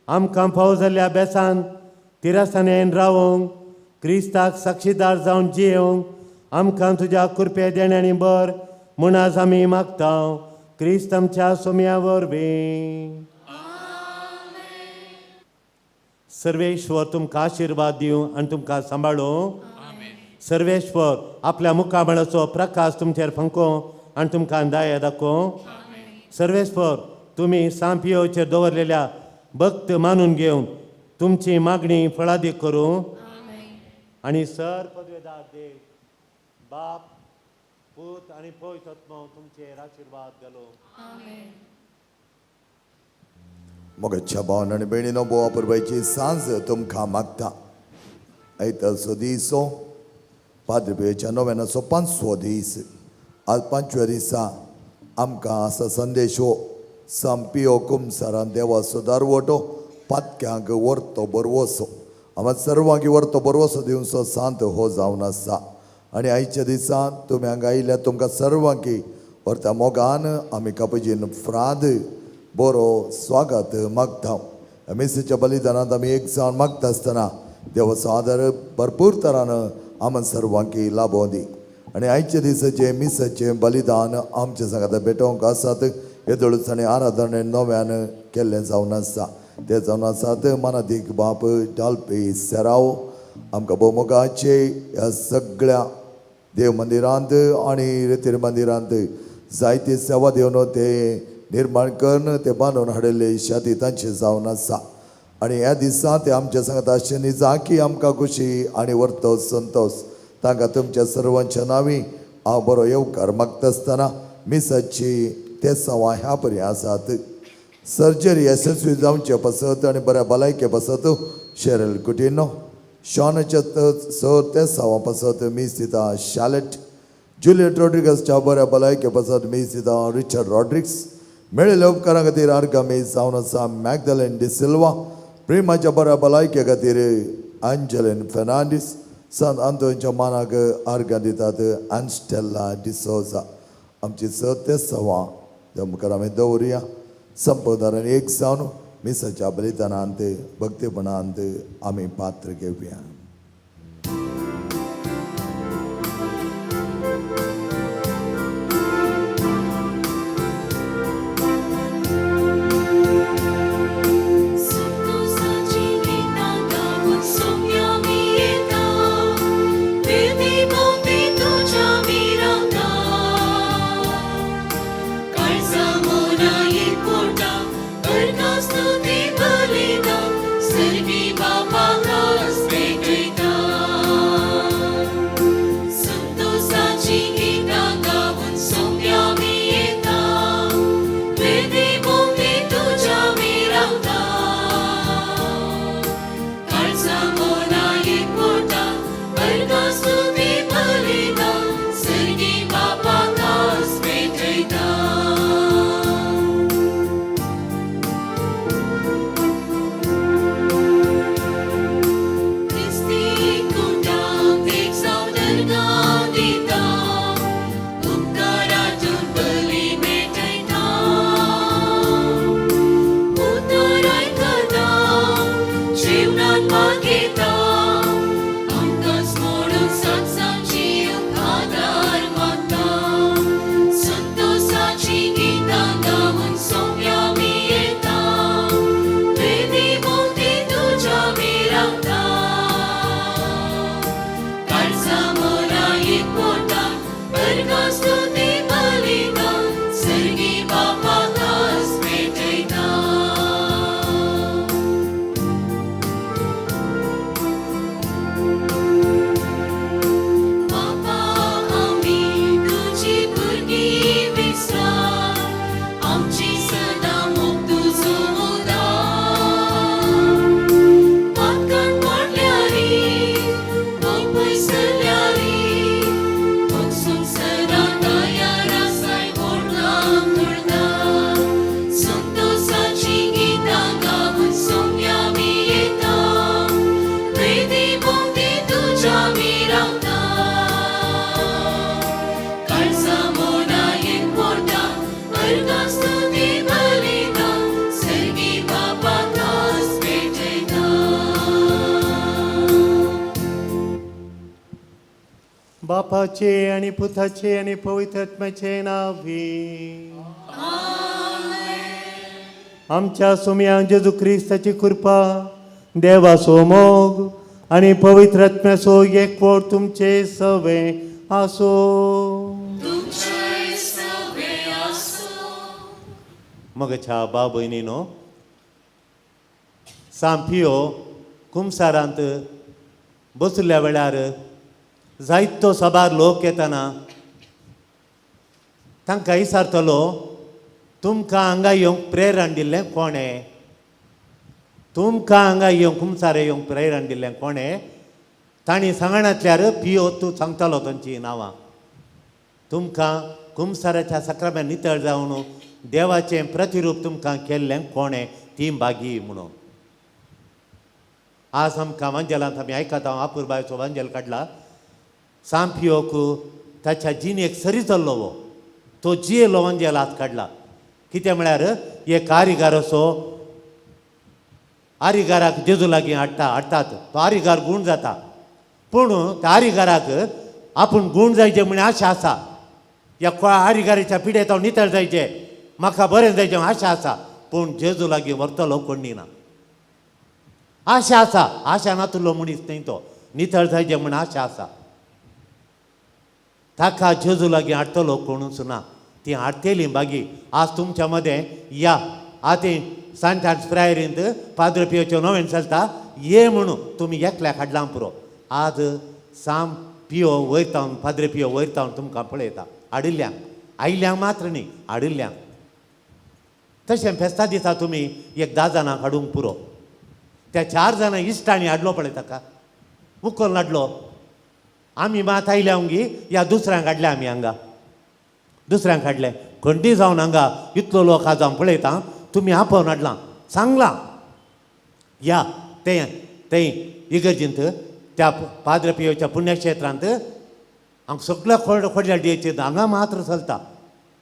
आमकां फावो जाल्ल्या बेसान तिरसनेन रावोंक, क्रिस्ताक साक्षीदार जावन जियेवंक आमकां तुज्या कृपे देण्यांनी बर म्हूण आज आमी मागता, क्रिस्त आमच्या सोम्या वरवीं. सर्वेश्वर तुमकां आशिर्वाद दिवं आनी तुमकां सांबाळूं. सर्वेश्वर आपल्या मुखामळाचो प्रकाश तुमचेर फांको आनी तुमकां दया दाखोवं. सर्वेश्वर तुमी सांपियोचेर दवरलेल्या भक्त मानून घेवन तुमची मागणी फळादीक करूं. आनी सर पदवेदार देव बाप पूत आनी पवित्र आत्मो तुमचेर आशिर्वाद घालूं. मोगाच्या भावन आनी भयणीनो, बोवा परबायची सांज तुमकां मागता. आयतारचो दीस हो पाद्रपेच्या नव्यानाचो पांचवो दीस. आज पांचव्या दिसा आमकां आसा संदेश हो सांपियो कुमसारान देवाचो दारवटो पातक्यांक व्हरतो बरवसो. आमकां सर्वांक व्हरतो बरवसो दिवचो सांत हो जावन आसा. आनी आयच्या दिसा तुमी हांगा आयिल्ल्या तुमकां सर्वांक व्हरता मोगान आमी कापुजीन फ्राद बरो स्वागत मागता. मिसेच्या बलिदानांत आमी एक जावन मागता आसतना देवाचो आदार भरपूर तरान आमकां सर्वांक लाभोवं दी. आनी आयच्या दिसाचें मिसाचें बलिदान आमच्या सांगाता भेटोवंक आसात येदोळूच आनी आराधने नव्यान केल्लें जावन आसा. तें जावन आसात मनादीक बाप डालपी सेराव आमकां भोवमोगाचे ह्या सगळ्या देव मंदिरांत आनी रेतीर मंदिरांत जायती सेवा दिवन ते निर्माण करून ते बांदून हाडिल्ले शादी तांचे जावन आसा. आनी ह्या दिसा ते आमच्या सांगता आसचे निजाकी आमकां खुशी आनी वर्तो संतोश. तांकां तुमच्या सर्वांच्या नांवी हांव बरो येवकार मागता आसतना मिसाची ते सवा ह्या परी आसात. सर्जरी येसस्वी जावचे पासत आनी बऱ्या भलायके पासत शेरल कुटिनो शॉनाच्या स ते सवा पासत मीस दिता शालेट जुलियट रॉड्रिगसच्या बऱ्या भलायके पासत मीस दिता रिचर्ड रॉड्रिक्स. मेळिल्ल्या उपकारां खातीर आर्गां मीस जावन आसा मॅगदलेन डिसिल्वा. प्रेमाच्या बऱ्या भलायके खातीर अंजलीन फेर्नांडीस. संत आंतोनच्या मानाक आर्गां दितात आन्स्टेल्ला डिसोजा. आमची स ते सवा त्या मुखार आमी दवरुया. संपदारान एक जावन मिसाच्या बलिदानांत भक्तीपणांत आमी पात्र घेवया. संतोषाची गीतां गावन सोम्या मी येता, वेदी भोवती तुज्या मी रावता. काळजा मोना एकवटा, अर्घां स्तुती बलिदां, सर्गी बापाक भेटयता. संतोषाची गीतां गावन सोम्या मी येता, वेदी भोवती तुज्या मी रावता. काळजा मोना एकवटा, अर्घां स्तुती बलिदां, सर्गी बापाक भेटयता. क्रिस्ती कुटांत एक जावन अर्घां दिता, उपकारातून बली भेटयता. उतर आयकता, जेवणांत मागयता, आमकांच म्हणून सत्सांची आदार मागता. संतोषाची गीतां गावन सोम्या मी येता, वेदी भोवती तुज्या मी रावता. काळजा मोना एकवटा, अर्घां स्तुती बलिदां, सर्गी बापाक भेटयता. बापा आमी तुजी भुरगीं विसर, आमची सदां मोग तुजो उदार. पातकान पडल्यारी, मोग पयसल्यारी, भोगसूंक सदां तयार आसाय व्हडलां तुळता. संतोषाची गीतां गावन सोम्या मी येता, वेदी भोवती तुज्या मी रावता. काळजा मोना एकवटा, अर्घां स्तुती बलिदां, सर्गी बापाक भेटयता. बापाचे आनी पुताचे आनी पवित्र आत्म्याचे नांवी. आमच्या सोम्या जेजू क्रिस्ताची कृपा, देवाचो मोग आनी पवित्र आत्म्याचो एकवट तुमचे सवे आसो. तुमचें सगळें आसूं. मगच्या भाव भयणीनो, सांपियो कुमसारांत बसल्या वेळार जायतो साबार लोक येताना तांकां विचारतलो, तुमकां हांगा येवंक प्रेरण दिल्लें कोणें? तुमकां हांगा येवंक कुमसार येवंक प्रेरण दिल्लें कोणें? तांणी सांगणांतल्यार पियो तूं सांगतालो तांचीं नांवां. तुमकां कुमसाराच्या साक्रामेंत नितळ जावन देवाचें प्रतिरूप तुमकां केल्लें कोणें? ती बागी म्हणून. आज आमकां वांजेलांत आमी आयकता, हांव आपुरबायचो वांजेल काडला. सांपियोक ताच्या जिणेक सरी चल्लो हो तो जियेलो वांजेल आज काडला. कितें म्हळ्यार एक कारिगार असो आरिगाराक जेजू लागीं हाडटा हाडटात. तो आरिगार गूण जाता, पूण त्या आरिगाराक आपूण गूण जायचे म्हण आशा आसा. ह्या आरिगाराच्या पिडेत हांव नितळ जायचें, म्हाका बरें जायचें आशा आसा, पूण जेजू लागीं व्हरतलो कोण ना. आशा आसा, आशा नातुल्लो मनीस न्हय तो, नितळ जायचें म्हण आशा आसा. ताका जेजू लागीं हाडटलो कोणूच ना. ती हाडटेली बागी आज तुमच्या मदें या आतां सांतान फ्रायरींत पाद्र पियोच्यो नवेन चलता ये म्हणून तुमी एकल्याक हाडलां पुरो. आज साम पियो वयर तावन पाद्र पियो वयर तावन तुमकां पळयता हाडिल्ल्यांक, आयिल्ल्यांक मात्र न्ही, हाडिल्ल्यांक. तशें फेस्ता दिसा तुमी एक 10 जाणांक हाडूंक पुरो. त्या 4 जाणां इश्टांनी हाडलो पळय ताका उखल हाडलो. आमी मात आयल्या गी ह्या दुसऱ्यांक हाडल्या, आमी हांगा दुसऱ्यांक हाडलें. खंडी जावन हांगा इतलो लोक आज हांव पळयता, तुमी आपोवन हाडलां, सांगलां या तें तें इगर्जींत त्या पाद्र पियोच्या पुण्यक्षेत्रांत हांगा सगळ्या खोडल्या डियेचे हांगा मात्र चलता.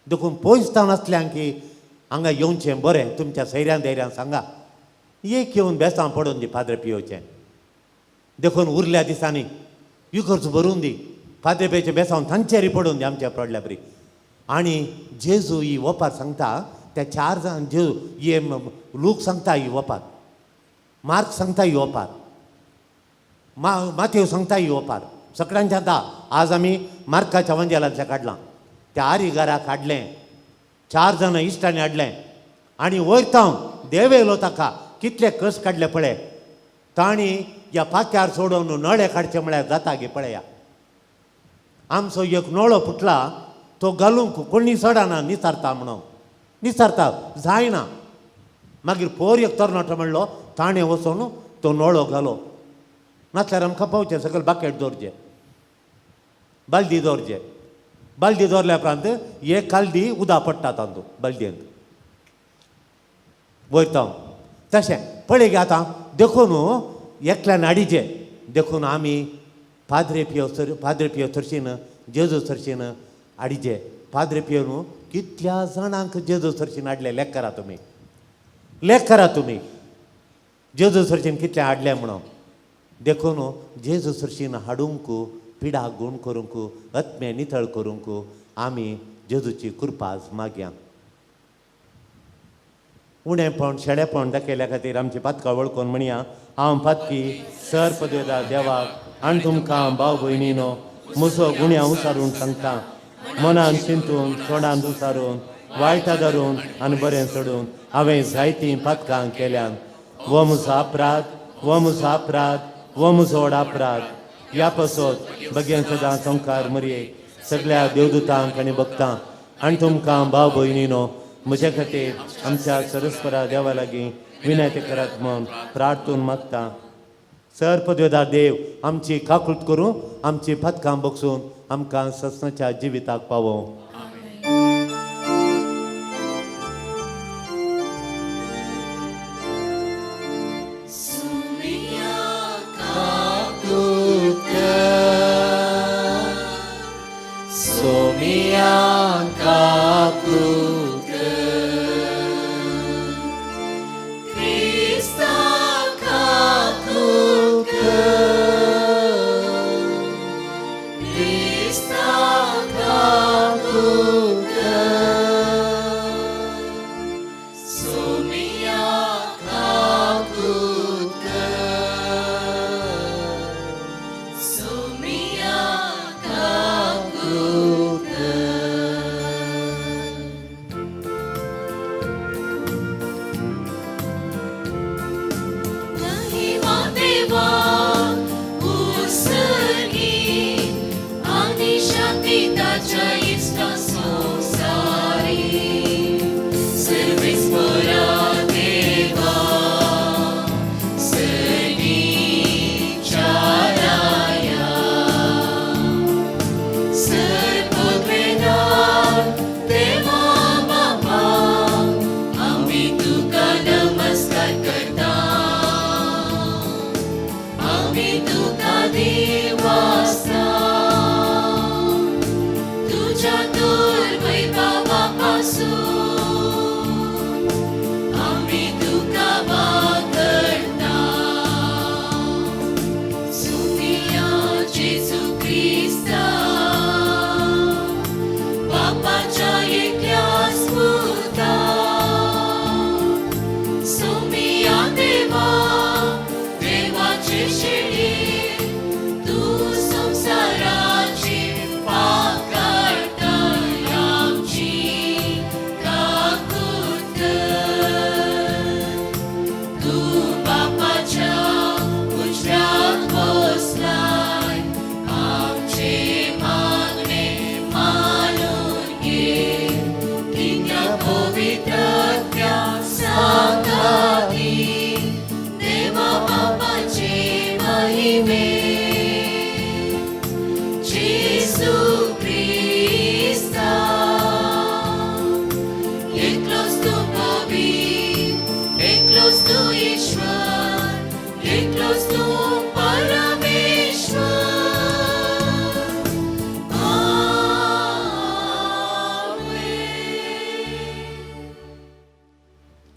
देखून पयस जावन आसल्यांक की हांगा येवचें बरें, तुमच्या सैऱ्यान धैर्यान सांगा एक येवन बेसांव पडून दी पाद्र पियोचें. देखून उरल्या दिसांनी इगर्ज भरून दी, पाद्र पियोचें बेसांव तांचेर पडून दी आमच्या पडल्या बरी. आनी जेजू ही ओपार सांगता त्या 4 जाण, जेजू हे लूक सांगता ही ओपार, मार्क सांगता ही ओपार, मातेव सांगता ही ओपार, सगळ्यांच्या आतां आज आमी मार्काच्या वंजेलांतल्या काडलां. त्या आरिगाराक हाडलें, 4 जाणां इश्टांनी हाडलें आनी वयर तावन देव येयलो ताका कितले कस काडले पळय. तांणी ह्या पाक्यार सोडोवन नळे काडचे म्हळ्यार जाता गे पळया. आमचो एक नळो फुटला तो घालूंक कोणी चडना, निसारता म्हणून निसारता जायना. मागीर पोर एक तरणाटो म्हणलो ताणें वचोन तो नळो घालो, नासल्यार आमकां पावचें सकयल बाकेट दवरचें, बालदी दवरचें. बालदी दवरल्या उपरांत एक कालदी उदक पडटा तातूंत बालदयेंत वयता. तशें पळय गे आतां देखून एकल्यान हाडीचें. देखून आमी पाद्रे पियो सर पाद्रे पियो सरशीन जेजू सरशीन हाडीचें. पाद्रे पियो न्हू कितल्या जाणांक जेजू सरशीन हाडलें, लेख करा तुमी, लेख करा तुमी जेजू सरशीन कितलें हाडलें म्हणून. देखून जेजू सरशीन हाडूंक पिडा गूण करूंक आत्मे नितळ करूंक आमी जेजूची कृपा मागया. उणेपण शेळेपण दाखयल्या खातीर आमची पातकां वळखून म्हणया, हांव पातकी सर पदवेदार देवाक आनी तुमकां भाव भयणीनो म्हजो गुण्या उसारून सांगता, मनान चिंतून तोंडान उसारून वायटा धरून आनी बरें सोडून हांवें जायतीं पातकां केल्यान. हो म्हजो अपराध, हो म्हजो अपराध, हो म्हजो व्हड अपराध. ह्या पासत बगेन सदां संवकार मरये सगळ्या देवदूतांक आनी भक्तांक आनी तुमकां भाव भयणीनो म्हज्या खातीर आमच्या सरस्परा देवा लागीं विनंती करात म्हूण प्रार्थून मागता. सर पदवेदार देव आमची काकूट करूं, आमची पातकां बगसून आमकां ससनाच्या जिविताक पावोवं.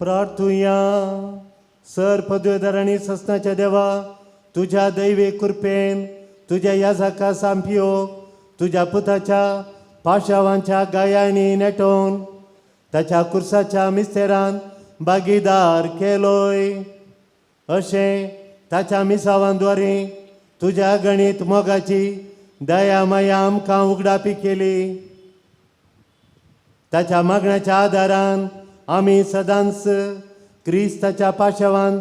प्रार्थुया. सर पदवेदार आनी ससनाच्या देवा, तुज्या दैवी कृपेन तुज्या याजाका सामपियो तुज्या पुताच्या पाशावांच्या गायांनी नेटोवन ताच्या कुर्साच्या मिस्तेरान भागीदार केलोय. अशें ताच्या मिसावांद्वारे तुज्या गणीत मोगाची दया माया आमकां उगडापी केली. ताच्या मागण्याच्या आदारान आमी सदांच क्रिस्ताच्या पाशवान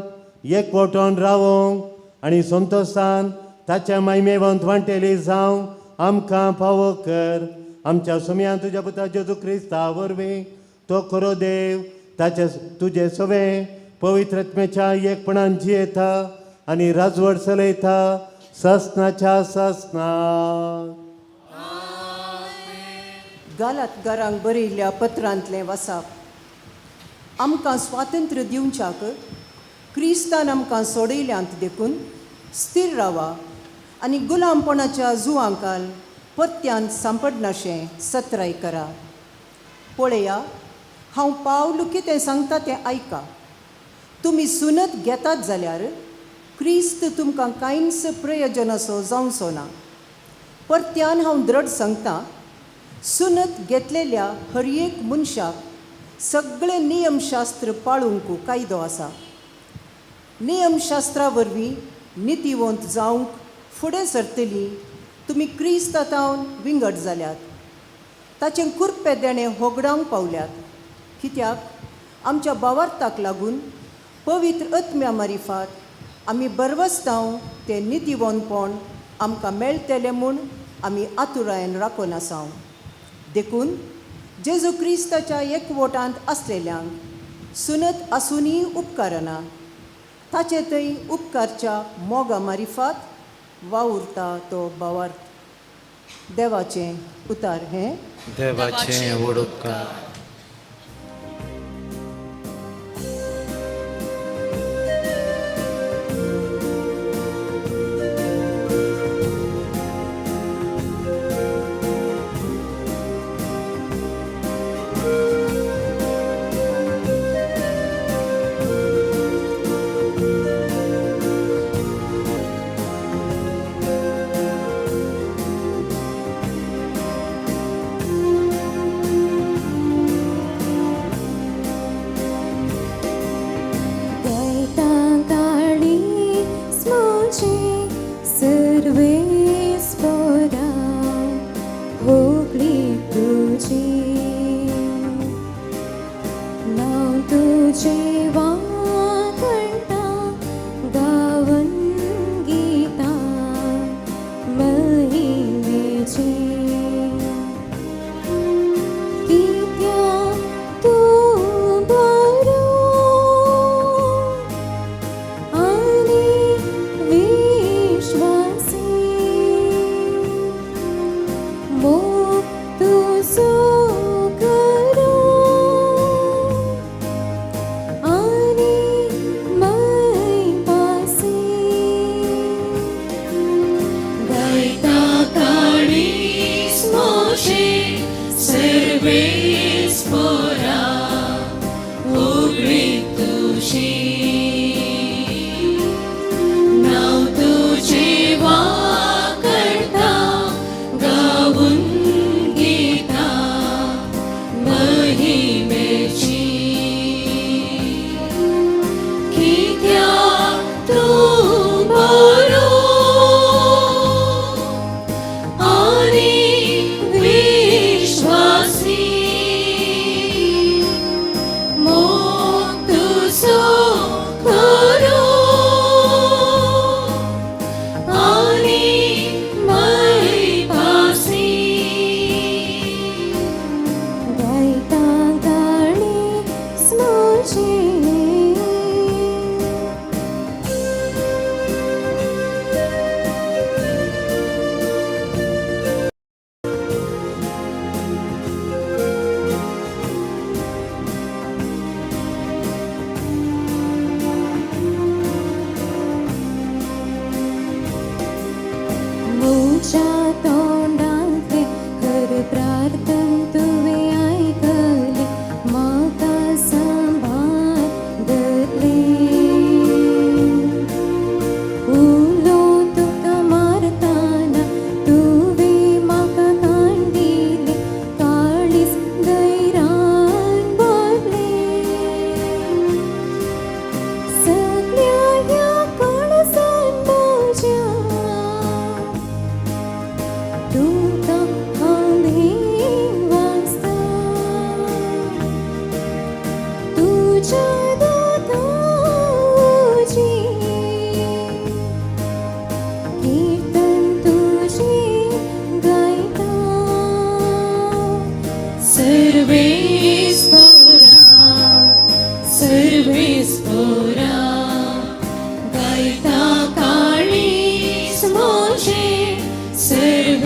एकवटून रावोंक आनी संतोशान ताच्या मायमेवंत वांटेली जावंक आमकां फावो कर. आमच्या सुमयान तुज्या पुता जेजू क्रिस्ता वरवीं तो खरो देव ताचे तुजे सवे पवित्रत्मेच्या एकपणान जियेता आनी राजवट चलयता ससनाच्या ससना. गालातगारांक बरयल्ल्या पत्रांतलें वसाप. आमकां स्वातंत्र्य दिवच्याक क्रिस्तान आमकां सोडयल्यांत देखून स्थिर रावा आनी गुलामपणाच्या जुवांकाल परत्यान सांपडनाशें सत्राय करा. पळया, हांव पावल कितें सांगता तें आयका. तुमी सुनत घेतात जाल्यार क्रिस्त तुमकां कांयच प्रयोजन असो जावचो ना. परत्यान हांव द्रढ सांगता, सुनत घेतलेल्या हर एक मनशाक सगळे नियमशास्त्र पाळूंक कायदो आसा. नियमशास्त्रा वरवीं नितीवंत जावंक फुडें सरतली तुमी क्रिस्तांव विंगड जाल्यात, ताचें कुरपे देणें होगडावंक पावल्यात. कित्याक आमच्या बावार्थाक लागून पवित्र आत्म्या मारिफात आमी बरवस्तांव तें नितीवंतपण आमकां मेळटलें म्हूण आमी आतुरायेन राखून आसाव. देखून जेजू क्रिस्ताच्या एकवटांत आसलेल्यांक सुनत आसुनूय उपकारना, ताचे थंय उपकारच्या मोगा मारिफात वावुरता तो भावार्थ. देवाचें उतार हें. देवाचें व्हड उपकार.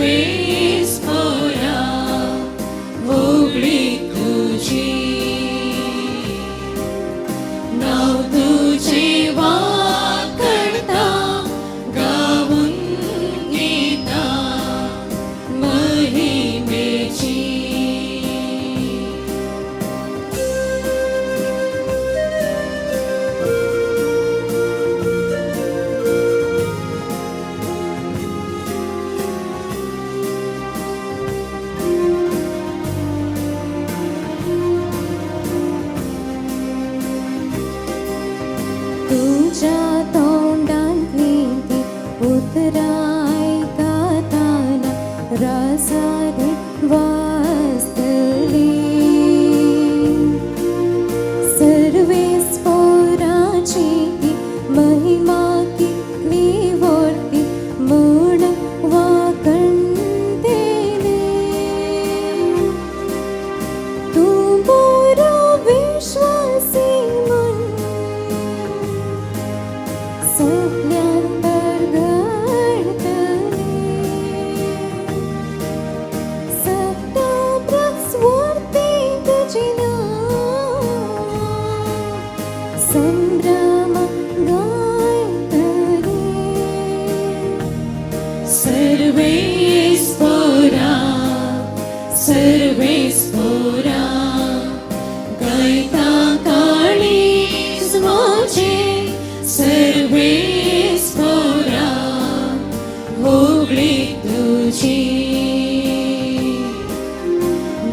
सर्वेस पोरा होगळी तुजी नांव तुजें वाकणता गावून गीता महिमेची. तुज्या तोंडांतली ती उतरां आयकतना राजारी वाजतली. सर्वेस पोराची ती महिमा कितली व्हडली म्हूण वाकणतेली. तूं बरो विश्वासी म्हूण सगल्यांत परगटतली. सगळ्या प्रस्वर्ती तुजी नांव संभ्रम गायतली. सर्वेस पोरा सर्वेस पोरा गायता काळीज म्हजें सर्वेस पोरा होगळी तुजी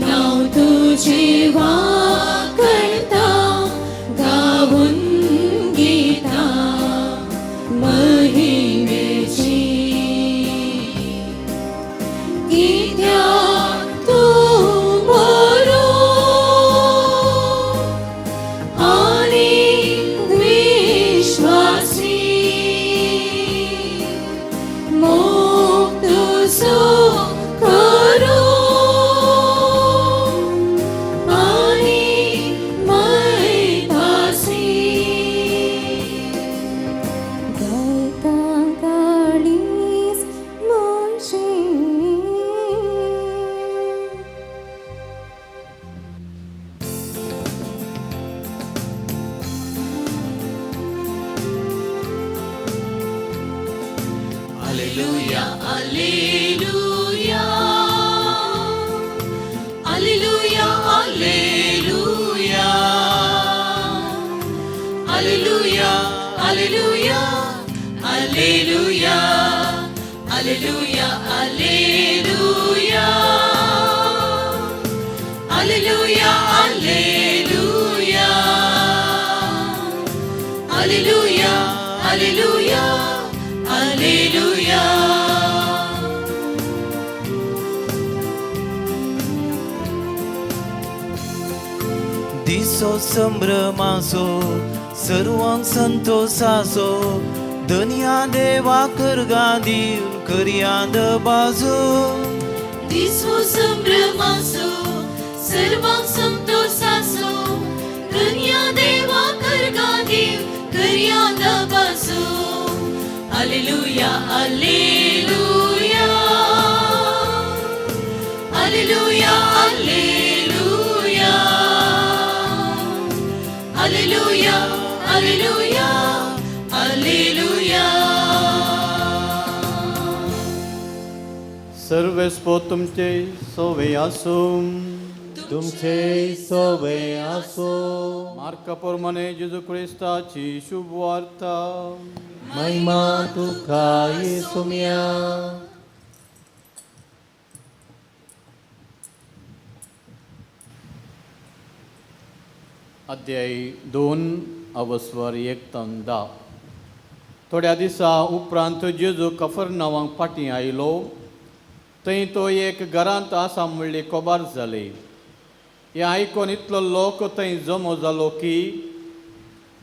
नांव तुजें वाकणता गावून गीता महिमेची. कित्याक तूं बरो आनी विश्वासी मोग तुजो करो आनी मयपासी. गायता काळीज म्हजें. Alleluia, Alleluia, Alleluia, Alleluia, Alleluia, Alleluia, Alleluia, Alleluia, Alleluia, Alleluia, Alleluia, Alleluia, Alleluia, Alleluia. दिसो संभ्रमासो सर्वांक संतोषासो दनया देवा करगा दिवन करया दबाजो. दिसो संभ्रमासो सर्वांक संतोषासो धन्या देवा करगा देव करया दबासो. Alleluia, Alleluia, Alleluia, Alleluia, Alleluia, Alleluia, Alleluia. सर्वेस्पो तुमचे सोवे आसूं. तुमचे सोवे आसो. मार्का प्रमाणे जेजू क्रिस्ताची शुभ वार्ता. महिमा तुका येसुम्या. अध्याय 2 अवस्वर 1 10. थोड्या दिसा उपरांत जेजू कफरनावांक फाटीं आयलो. थंय तो एक घरांत आसा म्हणली खबर जाली. हें आयकून इतलो लोक थंय जमो जालो की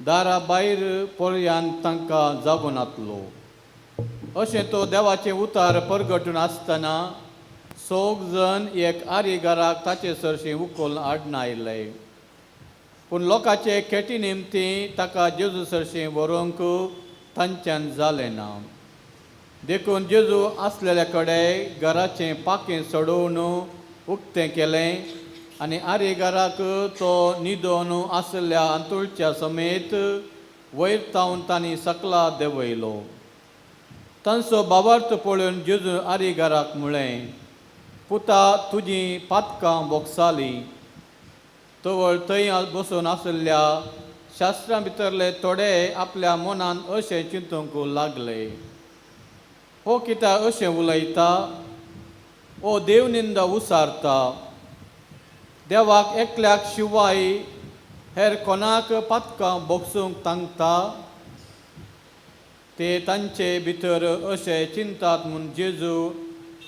दारा भायर पर्यान तांकां जागो नातलो. अशें तो देवाचें उतार परगटून आसतना सोग जण एक आरीगाराक ताचे सरशीं उखलून हाडून आयले. पूण लोकांचे खेटी निमती ताका जेजू सरशीं व्हरूंक तांच्यान जालें ना. देखून जेजू आसलेल्या कडेन घराचें पाखें सोडोवन उक्तें केलें आनी आरेगाराक तो न्हिदोन आसल्या अंतुळच्या समेत वयर तावन तांणी सकला देंवयलो. तांचो बाबार्थ पळोवन जेजू आरेगाराक म्हळें, पुता तुजी पातकां बोगसालीं. तवळ थंय बसून आशिल्ल्या शास्त्रां भितरले थोडे आपल्या मनान अशें चिंतूंक लागले, हो कित्याक अशें उलयता, हो देवनिंदा उसारता, देवाक एकल्याक शिवाय हेर कोणाक पातकां बोगसूंक तांकता. ते तांचे भितर अशें चिंतात म्हूण जेजू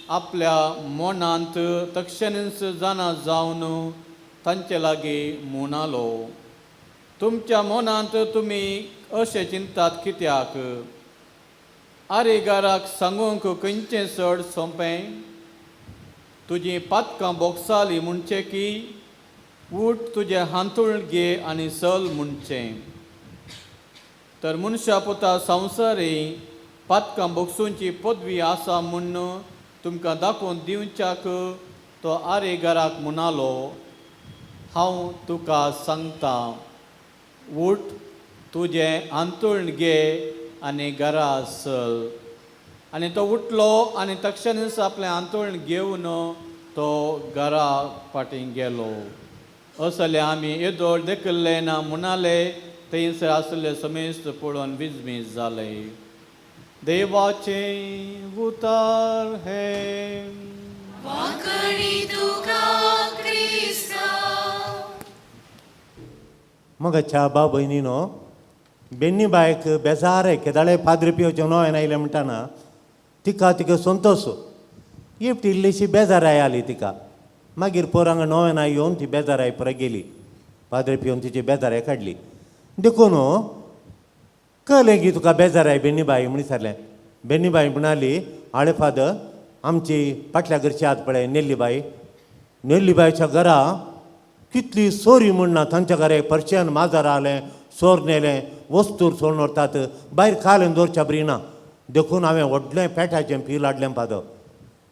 आपल्या मनांत तक्षणीच जाणा जावन तांचे लागीं म्हणालो, तुमच्या मनांत तुमी अशें चिंतात कित्याक? आरेगाराक सांगूंक खंयचें चड सोंपें, तुजी पातकां बोगसाली म्हणचें की उठ तुजें हांतूळ घे आनी चल म्हणचें? तर मनशा पुता संवसारी पातकां बोगसूंची पदवी आसा म्हूण तुमकां दाखोवन दिवच्याक तो आरेगाराक म्हणालो, हांव तुका सांगता, उठ तुजें हांतूळ घे आनी घरा चल. आनी तो उठलो आनी तक्षणीच आपलें हांतूळ घेवन तो घरा फाटीं गेलो. असले आमी येदोळ देखिल्लें ना म्हणाले. थंयसर आसले समेस्त पळोवन विजमीत जाले. देवाचें उतार हें. वांकणी तुका क्रिस्ता. मगाच्या भाव भयणीनो, बेन्नी बायक बेजार केदाळे पाद्री पियोचें नवें आयलें म्हणटाना तिका तिका संतोश एकटी इल्लीशी बेजाराय आली तिका. मागीर पोर हांगा नवें येवन ती बेजाराय परत गेली, पाद्री पिवन तिची बेजाराय काडली. देखून कळ्ळें की तुका बेजाराय बेन्नी बाई म्हण विचारलें. बेन्नी बाई म्हणाली, आळे फादर, आमची फाटल्या घरची आत पळय नेल्ली बाई, नेल्ली बायच्या घरा कितली सोरी म्हण ना, तांच्या घरा एक पर्शियन माजर आलें, सोर नेलें, वस्तूर सोडून व्हरतात, भायर खालें दवरच्या बरी ना. देखून हांवें व्हडलें पेट्याचें पील हाडलें फादर,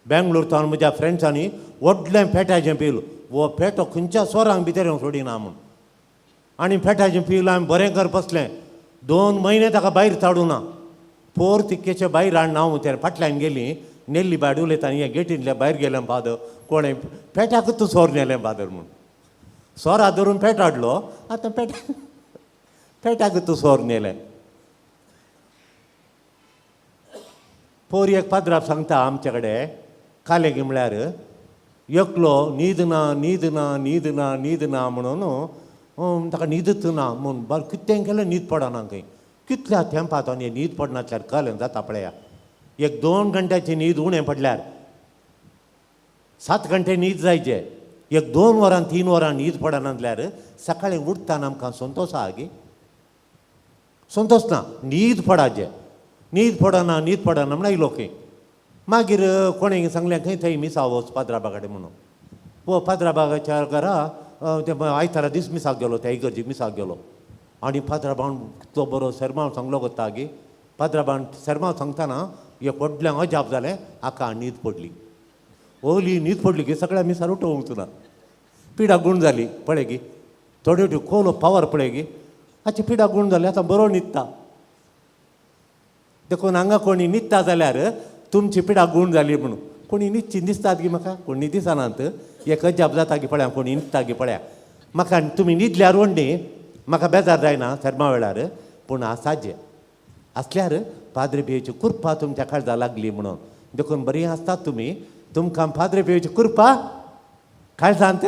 बेंगलोर तावन म्हज्या फ्रेंड्सांनी व्हडलें पेट्याचें पील, हो पेटो खंयच्या सोरांक भितर येवंक सोडिना म्हूण. आनी पेट्याचें पील हांवें बरें कर बसलें, 2 म्हयने ताका भायर काडूं ना. पोर तिकेचे भायर हाडना हांव ते फाटल्यान गेली, नेल्ली बाय उलयता हे गेटींतल्या भायर गेलें फादर, कोणें पेट्याकूच सोर नेलें फादर म्हूण. सोरा धरून पेट हाडलो, आतां पेट्याकूच सोर नेलें. पोर एक पाद्राप सांगता आमचे कडेन कालेगी म्हळ्यार एकलो न्हीद ना न्हीद ना न्हीद ना न्हीद ना म्हणून ताका न्हीदच ना म्हूण बरें कितें केलें न्हीद पडना खंय, कितल्या तेंपात आनी न्हीद पडनासल्यार कलें जाता पळया. एक 2 घंट्याची न्हीद उणें पडल्यार 7 घंटे न्हीद जायचे, एक 2 वरां 3 वरां न्हीद पडना जाल्यार सकाळीं उठताना आमकां संतोश आहा गी? संतोश ना, न्हीद पडाचे, न्हीद पडना न्हीद पडना म्हण आयलो खंय. मागीर कोणें सांगलें खंय थंय मिसा वच पाद्राबा कडेन म्हणून. वो पाद्राबाच्या घरा ते आयतारा दीस मिसाक गेलो, त्या इगर्जीक मिसाक गेलो. आनी पाद्राबान कितलो बरो सेर्मांव सांगलो कोत्ता गी, पाद्राबान सेर्मांव सांगतना एक व्हडलें अजाप जालें, हाका न्हीद पडली. ओली न्हीद पडली की सगळ्या मिसार उठोवंक ना, पिडा गूण जाली पळय गी, थोड्यो कोलो पावर पळय गी, हाची पिडा गूण जाली, आतां बरो न्हिदता. देखून हांगा कोणी न्हिदता जाल्यार तुमची पिडा गूण जाली म्हणून. कोणी न्हिदची दिसतात गी म्हाका, कोणी दिसनात, एक अजाप जाता की पळया कोणी न्हिदता गी पळया. म्हाका तुमी न्हिदल्यार व्हडली म्हाका बेजार जायना सेर्मा वेळार, पूण आसाजे आसल्यार पाद्री पियेची कृपा तुमच्या काळजा लागली म्हणून. देखून बरीं आसतात तुमी, तुमकां पाद्री पियेची कृपा काळजांत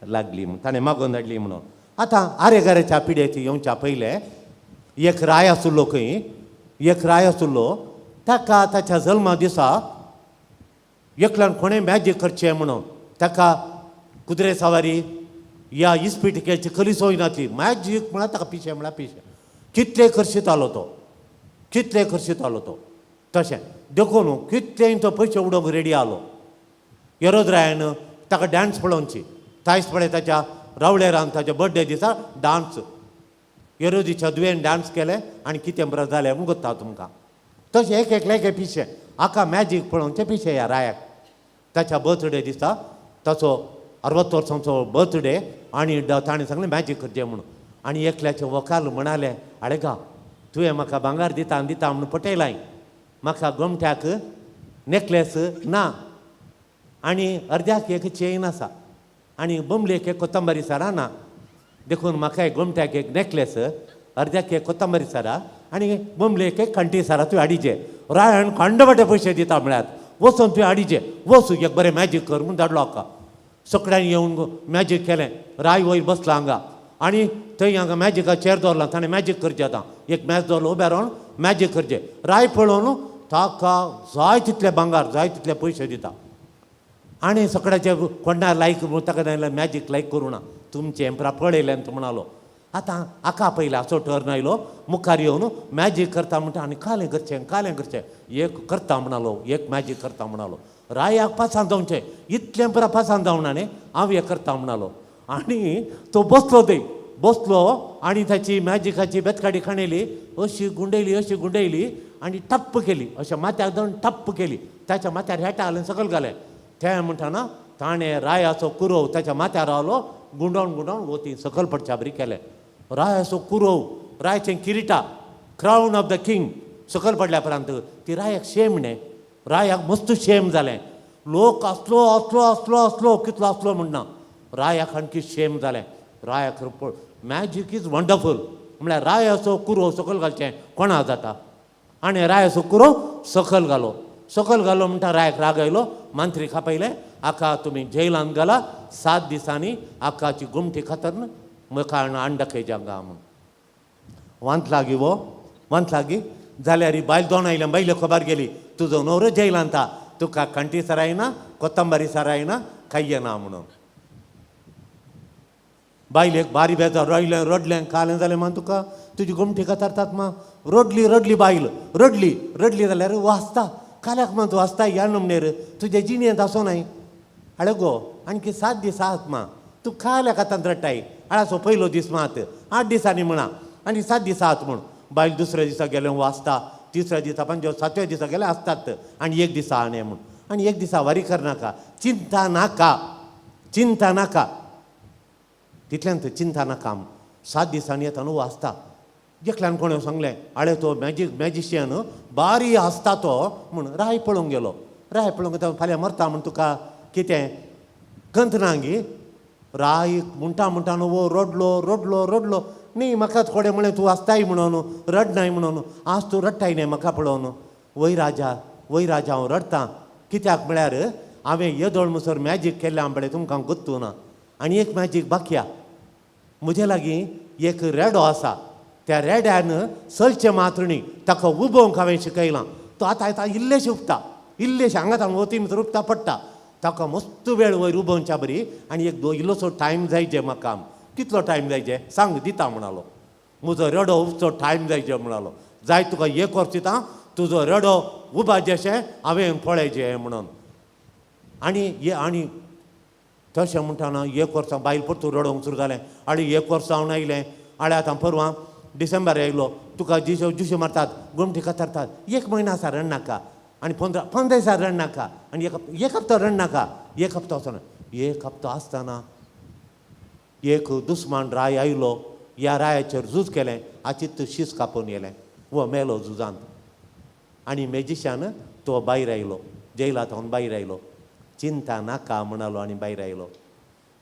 लागली म्हूण ताणें मागोवन धाडली म्हणून. आतां आरेगारेच्या पिड्याची येवच्या पयलें एक राय आसलो खंय, एक राय आसलो, ताका ताच्या जल्मा दिसा एकल्यान कोणें मॅजीक करचें म्हणून ताका कुत्रे सवारी या इस्पिटिकेची खरी सोय नासली. मॅजीक म्हळ्यार ताका पिशें म्हळ्यार पिशें, कितले खर्शितालो तो, कितले खर्शितालो तो. तशें देखून कितलेय तो पयशे उडोवंक रेडी आलो. येरोद रायान ताका डांस पळोवची, तायस पळय ताच्या रावळेरान ताच्या बर्थडे दिसा डांस, येरोदीच्या दुयेन डांस केले आनी कितें बरें जालें म्हूण कोत्ता तुमकां. तशें एक एकल्याचें पिशें. हाका मॅजीक पळोवचें पिशें ह्या रायाक. ताच्या बर्थडे दिसा, ताचो 60 वर्सांचो बर्थडे, आनी ताणें सांगलें मॅजीक करचें म्हणून. आनी एकल्याचें वकाल म्हणालें, आळे गा तुवें म्हाका भांगर दिता आनी दिता म्हणून पटयलाय, म्हाका गोमट्याक नेकलेस ना आनी अर्द्याक एक चेन आसा आनी बोंबलेक एक कोतंबरी सरा ना, देखून म्हाका एक गोमट्याक एक नेकलेस, अर्द्याक एक कोतंबरी सरा आनी बोंबलेक एक कंटी सरा तुवें हाडिचे. रायान खांडवाटे पयशे दिता म्हळ्यार वचून तुवें हाडिचे, वच एक बरें मॅजीक कर म्हूण धाडलो हाका. सगळ्यांनी येवन मॅजीक केलें. राय वयर बसला हांगा आनी थंय हांगा मॅजिका चेर दवरला, ताणें मॅजीक करचें. आतां एक मॅच दवरलो उबे रावन मॅजीक करचें. राय पळोवन ताका जाय तितले भांगार, जाय तितले पयशे दिता. आनी सगळ्याचे कोणा लायक ताका जाय मॅजीक लायक करूं ना, तुमचें एम्परा पळयलें तूं म्हणालो. आतां हाका पयलें असो टर्न आयलो, मुखार येवन मॅजीक करता म्हणटा आनी कालें करचें कालें करचें, एक करता म्हणालो, एक मॅजीक करता म्हणालो. रायाक पासांत जावचें इतलें पुरा पासांत जावना न्ही, हांव एक करता म्हणालो. आनी तो बसलो थंय बसलो आनी ताची मॅजिकाची बेतकाडी खाणयली, अशी गुंडयली अशी गुंडयली आनी टप्प केली, अशें माथ्याक जावन टप्प केली. ताच्या माथ्यार हेटा घालून सकयल घालें. तें म्हणटाना ताणें रायाचो कुरोव ताच्या माथ्यार रावलो, गुंडोवन गुंडोवन वती सकयल पडच्या बरी केलें. रायाचो कुरोव, रायाचें किरिटा, क्रावन ऑफ the king सकयल पडल्या उपरांत ती रायाक शेम न्ही, रायाक मस्त शेम जालें. लोक आसलो आसलो आसलो आसलो कितलो आसलो म्हणना, रायाक आणखी शेम जालें. रायाक मॅजीक is wonderful म्हळ्यार रायाचो कुरोव सकयल घालचें कोणा जाता. आनी रायाचो कुरोव सकयल घालो, सकयल घालो म्हणटा रायाक राग आयलो. मांत्रीक आपयलें, हाका तुमी जेलान घाला, 7 दिसांनी हाकाची गुमटी खातरन मुखार हाण दाखयच्या हांगा म्हूण. वांत लागी वो वांत लागी जाल्यार ही बायल दोन आयल्या, बायले खबर गेली तुजो न्हवरो जेलांत आहा, तुका कांटी सरायना कोतंबारी सरायना कांय ना म्हणून. बायलेक बारी बेजार, रडलें रडलें कालें जालें मा तुका तुजी गोमटी कातरतात मा. रडली रडली बायल रडली रडली जाल्यार वाचता काल्याक मा तूं वाचता ह्या नमनेर तुजे जिणेंत आसो नाय. आळे गो आणखी 7 दीस आहात मा, तूं काल्याक आतां रडटाय, आळाचो पयलो दीस मात 8 दिसांनी म्हणा आनी 7 दीस आहात म्हूण. बायल दुसऱ्या दिसा गेलें वाचता, तिसऱ्या दिसा पंचव्या सातव्या दिसा गेलें आसतात आनी एक दिसा आनी म्हूण. आनी एक दिसा वारी करनाका, चिंता नाका, चिंता नाका, तितल्यान थंय चिंता नाका. 7 दिसांनी येता न्हू वाचता. एकल्यान कोणें सांगलें, आळे तो मॅजीक मॅजिशियन बारी आसता तो म्हूण. राय पळोवंक गेलो, राय पळोवंक गेलो फाल्यां मरता म्हूण तुका कितें कंत ना गी. राय म्हणटा म्हणटा न्हू वो रडलो रडलो रडलो न्ही, म्हाका थोडें म्हणलें तूं आसताय म्हणून रडनाय म्हणून, आज तूं रडटाय न्ही म्हाका पळोवन. वय राजा वय राजा हांव रडटां कित्याक म्हळ्यार हांवें येदोळ मुसर मॅजीक केल्लें आंबळे तुमकां गोत्तू ना, आनी एक मॅजीक बाकी आहा. म्हजे लागीं एक रेडो आसा, त्या रेड्यान चलचें मात्र न्ही ताका उबोवंक हांवें शिकयलां. तो आतां आतां इल्लेशें उपता, इल्लेशें हांगा थावन वती भितर उपता पडटा, ताका मस्त वेळ वयर उबोवच्या बरी आनी एक इल्लोसो टायम जाय जे म्हाका. कितलो टायम जाय जे सांग दिता म्हणालो. म्हजो रेडो उपचो टायम जाय जे म्हणालो, जाय तुका एक वर्स दिता, तुजो रेडो उबाजेशें हांवें पळयचें म्हणून. आनी हे आनी तशें म्हणटाना एक वर्सां बायल परतून रडोवंक सुरू जालें. आनी एक वर्स हांव आयलें, आळे आतां परवां डिसेंबर आयलो, तुका जिशो जुशो मारतात गोमटी कातरतात, एक म्हयनो आसा रडनाका आनी 15 दिसां रडनाका आनी एक हप्तो रडनाका, एक हप्तो आसना. एक हप्तो आसतना एक दुस्मान राय आयलो, ह्या रायाचेर झूज केलें, आचित शीस कापून येलें, वो मेलो झुजांत. आनी मॅजिशियन तो भायर आयलो, जेला थावन भायर आयलो, चिंता नाका म्हणालो आनी भायर आयलो.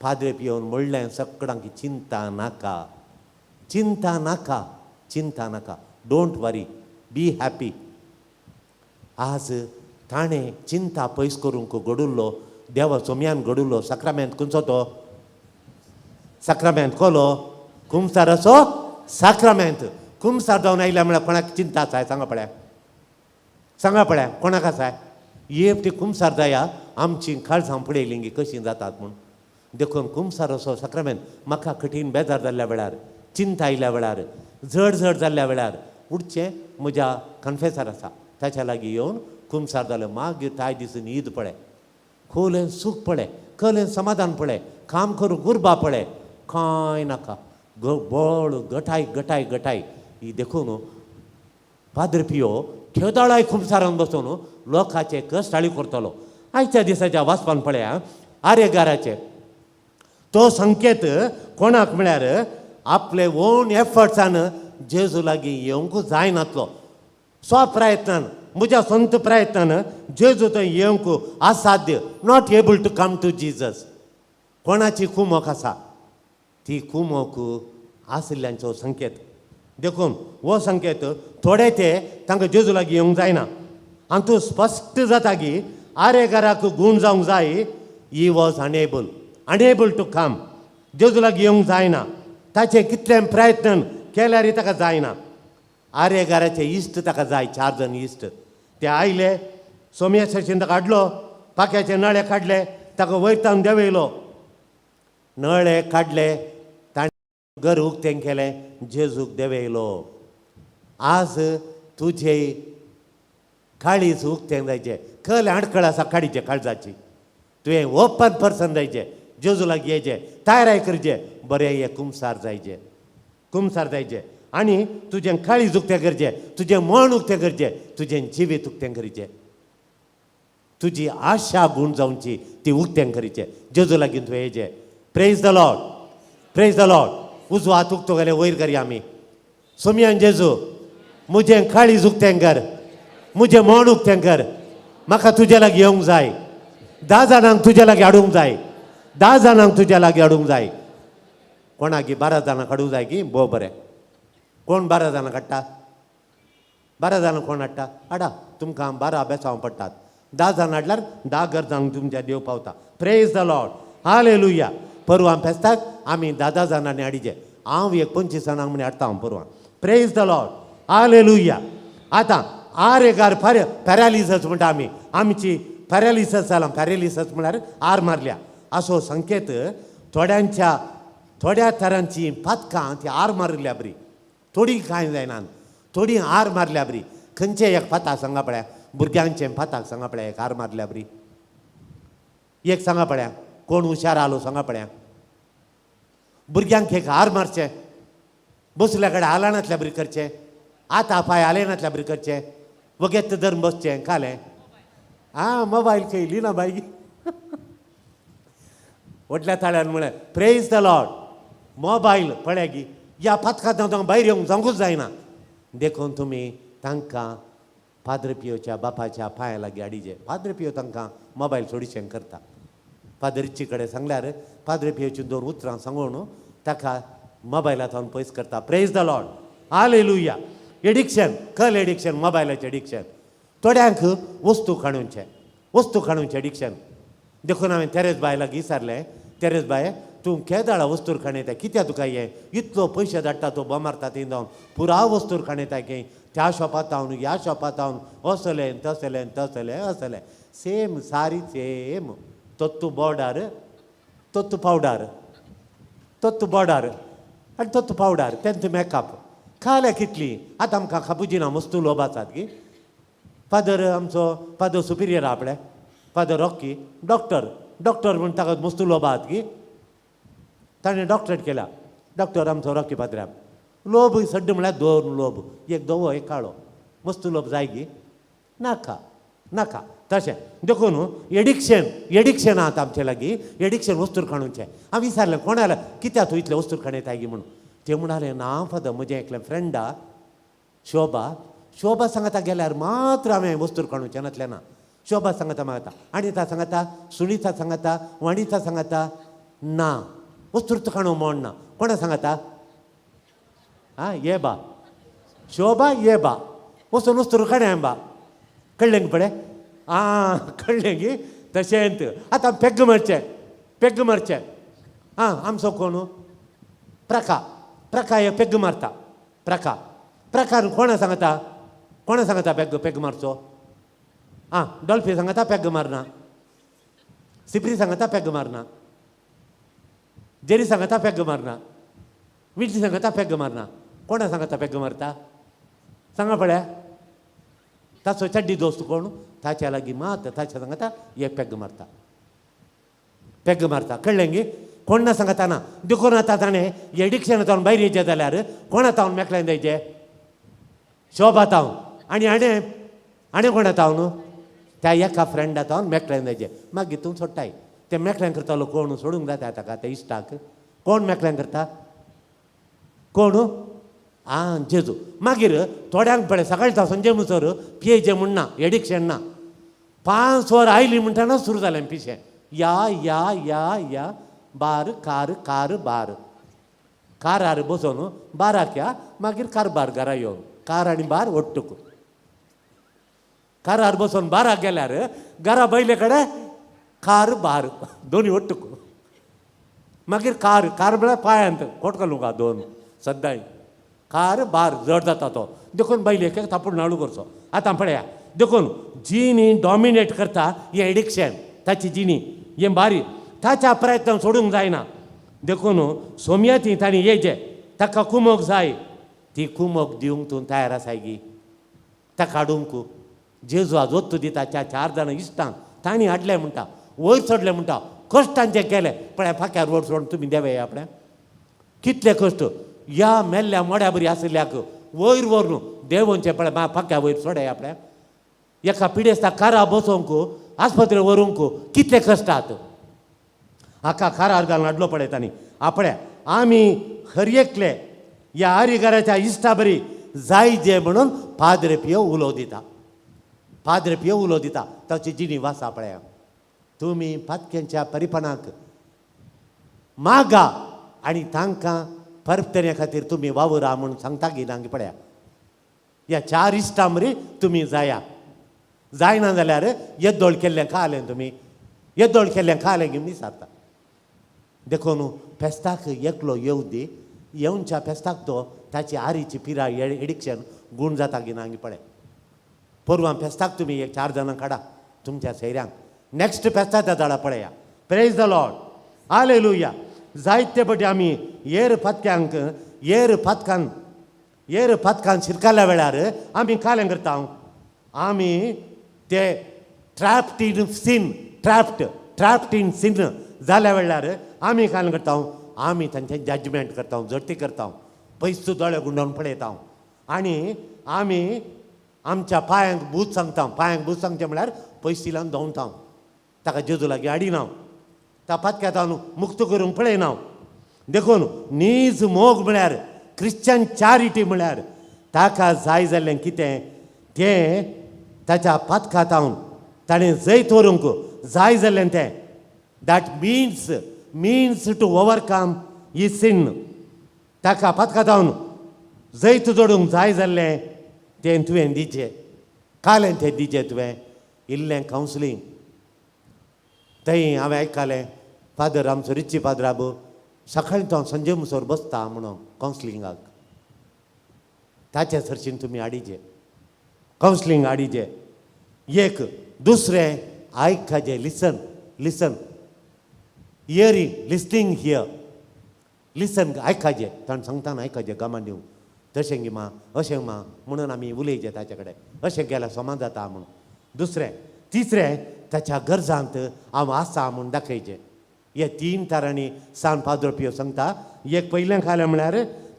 पाद्रे पियोवन म्हणलें सगळ्यांक चिंता नाका, चिंता नाका, चिंता नाका, don't worry, be happy. आज ताणें चिंता पयस करूंक घडुल्लो देवा सोमयान घडुल्लो साक्रामेंत खंयचो तो साक्रामेंत कोलो कुमसाराचो साक्रामेंत. कुमसार जावन आयल्या म्हळ्यार कोणाक चिंता आसाय सांगा पळया, सांगा पळया कोणाक आसाय. एक ती कुमसार जाया आमची काळजां पळयली कशीं जातात म्हूण. देखून कुमसाराचो साक्रामेंत म्हाका कठीण बेजार जाल्ल्या वेळार, चिंता आयल्या वेळार, जड जड जाल्ल्या वेळार उठचें म्हज्या कन्फेसार आसा ताच्या लागीं येवन कुमसार जालें. मागीर ताय दीस न्हीद पळय, खोलें सूख पळय, कलें समाधान पळय, काम करूं गुरबा पळय, कांय नाका, बळ गटाय गटाय गटाय. ही देखून पाद्र पियो केदाळाय खुमसारान बसून लोकांचे कश्ट आळी करतलो. आयच्या दिसाच्या वाचपान पळया आरेगाराचे तो संकेत कोणाक म्हळ्यार आपले ओन एफर्ट्सान जेजू लागीं येवंक जायनातलो. स्वप्रयत्नान, म्हज्या स्वंत प्रयत्नान जेजू थंय येवंक असाध्य, not able to come to Jesus. कोणाची कुमोक आसा ती कुमोक आशिल्ल्यांचो संकेत. देखून हो संकेत थोडे ते तांकां जेजू लागीं येवंक जायना. आनी तूं स्पश्ट जाता की आरेगाराक गूण जावंक जाय. He was unable, unable to come. जेजू लागीं येवंक जायना. ताचे कितले प्रयत्न केल्यार ताका जायना. आरेगाराचे इश्ट ताका जाय, चार जण इश्ट ते आयले. सोमया ताका हाडलो, पाक्याचे नळे काडले, ताका वयर तावन देंवयलो. नळे काडले, ताणें घर उक्तें केलें, जेजूक देंवयलो. आज तुजे काळीज उक्तें जायचें. कल आडखळ आसा काडीचे काळजाची. तुवें ओपन पर्सन जायचें, जेजू लागीं येयचें, तयाराय करचें, बरें हे कुमसार जायचें, कुमसार जायचें आनी तुजें काळीज उक्तें करचें, तुजें मन उक्तें करचें, तुजें जिवीत उक्तें करचें, तुजी आशा गूण जावची ती उक्तें करचें. जेजू लागीं तुवें येयचें. Praise the Lord, praise the Lord. उजवो हात उक्तो गेले वयर करया आमी. सोमयान जेजू, म्हजें काळीज उक्तें कर, म्हजें मन उक्तें कर. म्हाका तुज्या लागीं येवंक जाय. 10 जाणांक तुज्या लागीं हाडूंक जाय, 10 जाणांक तुज्या लागीं हाडूंक जाय. कोणाकी 12 जाणां हाडूंक जाय की भोव बरें. कोण 12 जाणां काडटा? 12 जाणां कोण हाडटा? हाडा, तुमकां 12 बेसांव पडटात. 10 जाणां हाडल्यार 10 गरजांक तुमच्या देव पावता. Praise the Lord, hallelujah. परवां फेस्ताक आमी 10 जाणांनी हाडीचे. हांव एक 25 जाणांक म्हण हाडटा हांव परवां. Praise the Lord, hallelujah. आतां आरेगार पॅरालिसस म्हणटा आमी. आमची पॅरालिसस जालां. पॅरालिसस म्हळ्यार आर मारल्या असो संकेत. थोड्यांच्या थोड्या तरांची पातकां ती आर मारिल्ल्या बरी. थोडीं कांय जायना, थोडीं आर मारल्या बरी. खंयचे एक पाताक सांगा पळया, भुरग्यांचें पाताक सांगा पळया, एक आर मारल्या बरी एक सांगा पळया. कोण हुशार आलो सांगा पळया. भुरग्यांक एक हार मारचें, बसल्या कडेन हालनातल्या बरी करचें, आतां पांय हालयनातल्या बरी करचें, वगेत धरून बसचें कालें. आं मोबायल खंय ना बाय. व्हडल्या ताळ्यान म्हळें प्रेज the Lord. Mobile पळय गी ह्या पातकांत भायर येवंक जावंकूच जायना. देखून तुमी तांकां पाद्र पियोच्या बापाच्या पांया लागीं हाडीचे. पाद्र पियो तांकां मोबायल सोडिशें करता. फादर रिची कडेन सांगल्यार पाद्र पियोची 2 उतरां सांगून ताका मोबायला पयस करता. Praise the Lord, hallelujah. Addiction, कल एडिक्शन, मोबायलाचें एडिक्शन. थोड्यांक वस्तू खाणूचें, वस्तू खाणूचें एडिक्शन. देखून हांवें तेरेज बाय लागीं विचारलें, तेरेज बाय तूं केदाळा वस्तूर खाण येता, कित्याक तुका हें इतलो पयशे धाडटा, तूं बोमारता मारता थंय जावन पुरा वस्तूर खाण येता की त्या शॉपांत हांव ह्या शॉपांत हांव असलें तसलें तसलें असलें सेम सारी सेम तत्तू बॉर्डर तत्तू पावडर तत्तू बॉर्डर आनी तत्तू पावडर तेंच मेकअप खाल्या कितली. आतां आमकां खापुजिना वस्तू लोब आसात की फादर आमचो फादर सुपिरियर आपले फादर रॉकी डॉक्टर डॉक्टर म्हूण ताका मस्तू लोब आहात की ताणें डॉक्टरेट केल्या. डॉक्टर आमचो रॉकी पाद्र्याब लोब सड्ड म्हळ्यार 2 लोब, एक धवो एक काळो. मस्तू लोब जाय की नाका नाका तशें. देखून एडिक्शन एडिक्शन आतां आमचे लागीं एडिक्शन वस्तूर खाणूचें. हांव विचारलें कोणाला कित्याक तूं इतलें वस्तूर खाण येताय गी म्हणून. ते म्हणाले ना फादर म्हजें एकलें फ्रेंडा शोभा, शोभा सांगता गेल्यार मात्र हांवें वस्तूर खाणूचें नातलें ना. शोभा सांगता मागता आनी ता सांगता सुनीता सांगता वाणीता सांगता ना वस्तूर खाणू म्हण ना. कोणा सांगता? आं ये बा शोभा ये बा वचून वस्तूर खाणें बा. कळ्ळें पळय? आं कळ्ळें की तशेंच आतां पेग्ग मारचें, पेग्ग मारचें. आं आमचो कोण प्रका, प्रका हे पेग्ग मारता. प्रका प्रकार कोणा सांगता? कोणा सांगता पेग्ग पेग्ग मारचो? आं डॉल्फी सांगता पेग्ग मारना, सिप्री सांगता पेग्ग मारना, जेरी सांगता पेग्ग मारना, विटली सांगता पेग्ग मारना. कोणा सांगता पेग्ग मारता सांगा पळया. ताचो चड्डी दोस्त कोण ताच्या लागीं मात ताच्या सांगता एक पेग्ग मारता, पेग्ग मारता. कळ्ळें गी? कोण ना सांगता ना. देखून आतां ताणें एडिक्शन तावन भायर येयचें जाल्यार कोणा तावन मेकळें जायचें? शोभा तावन. आनी हाणें आनी कोण येता न्हू त्या एका फ्रेंडा तावन मेकळें जायचें मागीर तूं सोडटाय. तें मेकळें करतालो कोण सोडूंक जाता ताका त्या इश्टाक कोण मेकळें करता कोण आं जेजू. मागीर थोड्यांक पळय सकाळी जावं संजे मुसर पियेचें म्हूण ना एडिक्शन ना 5 वर आयली म्हणटना सुरू जालें पिशें या या या या बार कार कार बार कारार बसोन बाराक या मागीर कारबार घरा येवन कार आनी बार ಒಟ್ಟುಕು कारार बसोन बाराक गेल्यार घरा बैले कडेन कार बार दोनी ಒಟ್ಟುಕು मागीर कार कार म्हळ्यार पांयांत कोटकलुंगा दोन सद्दांय कार बार जड जाता तो देखून बैलेक थापूड नाळू करचो. आतां पळया देखून जिणी डॉमिनेट करता हें एडिक्शन ताची जिणी हें बारी ताच्या प्रयत्न सोडूंक जायना. देखून सोमया ती तांणी येयचें ताका कुमोक जाय ती कुमोक दिवंक तूं तयार आसाय गी ताका हाडूंक जेजू आजोत दिता त्या 4 जाणां इश्टांक तांणी हाडलें म्हणटा वयर चडलें म्हणटा कश्टांचें केलें पळय फाक्यार वयर सोडून तुमी देवे आपणें कितले कश्ट ह्या मेल्ल्या मोड्या बरी आशिल्ल्याक वयर व्हरून देवोनचें पळय फाक्या वयर सोडे आपल्या एका पिडेस्ता कारा बसोवंक आस्पत्रे व्हरूंक कितले कश्टात हाका कारार घालून हाडलो पळय तांणी. आपल्या आमी हर एकले ह्या आरिगाराच्या इश्टा बरी जाय जे म्हणून पाद्रे पियो उलो दिता पाद्रे पियो उलो दिता ताची जिणी वासा पळया. तुमी पातक्यांच्या परिपणाक मागा आनी तांकां परतण्या खातीर तुमी वावुरा म्हूण सांगता गी नांगी पळया. ह्या 4 इश्टां मरी तुमी जाया जायना जाल्यार येदोळ केल्लें खालें तुमी येदोळ केल्लें खालें गी विचारता. देखून फेस्ताक एकलो येवं दी येवच्या फेस्ताक तो ताची आरीची पिराय एडिक्शन गूण जाता गी ना पळय. परवां फेस्ताक तुमी एक 4 जाणां काडा तुमच्या सैऱ्यांक नॅक्स्ट फेस्ता त्या दाडा पळया. Praise the Lord hallelujah. जायते पटी आमी येर फातक्यांक येर फातकान येर फातकान शिरकाल्या वेळार आमी कालें करता आमी ते trapped in sin trapped trapped in sin जाल्या वेळार आमी कालें करता आमी तांचें जजमेंट करता जडती करता पयस दोळे गुंडोवन पळयता आनी आमी आमच्या पांयांक बूज सांगता पांयांक बूज सांगचें म्हळ्यार पयसिल्यान दवरता ताका जेजू लागीं हाडिना त्या पातक्यातान मुक्त करूंक पळयना. देखून नीज मोग म्हळ्यार क्रिश्चन चॅरिटी म्हळ्यार ताका जाय जाल्लें कितें तें ताच्या पातकातावन ताणें जैत व्हरूंक जाय जाल्लें तें that means means to overcome he sin ताका पातकातावन जैत जोडूंक जाय जाल्लें तें तुवें दिचें कालें तें दिचें तुवें इल्लें कावन्सिलींग थंय हांवें आयकलें फादर आमचो रिची फादराब सकाळीं तो संजय मुसोर बसता म्हणून कावन्सिलिंगाक ताच्या सरशीन तुमी हाडिचें कावन्सिलींग हाडिचें. एक दुसरें आयकाचें listen listen hearing listening here listen आयकाचें ताणें सांगतना आयकाचें गमान दिवंक तशें गी मा अशें मा म्हणून आमी उलयचें ताचे कडेन अशें केल्यार समाज जाता म्हूण. दुसरें तिसरें ताच्या गरजांत हांव आसा म्हूण दाखयचें. हे 3 तरांनी सान पाद्रो पियो सांगता. एक पयलें खालें म्हळ्यार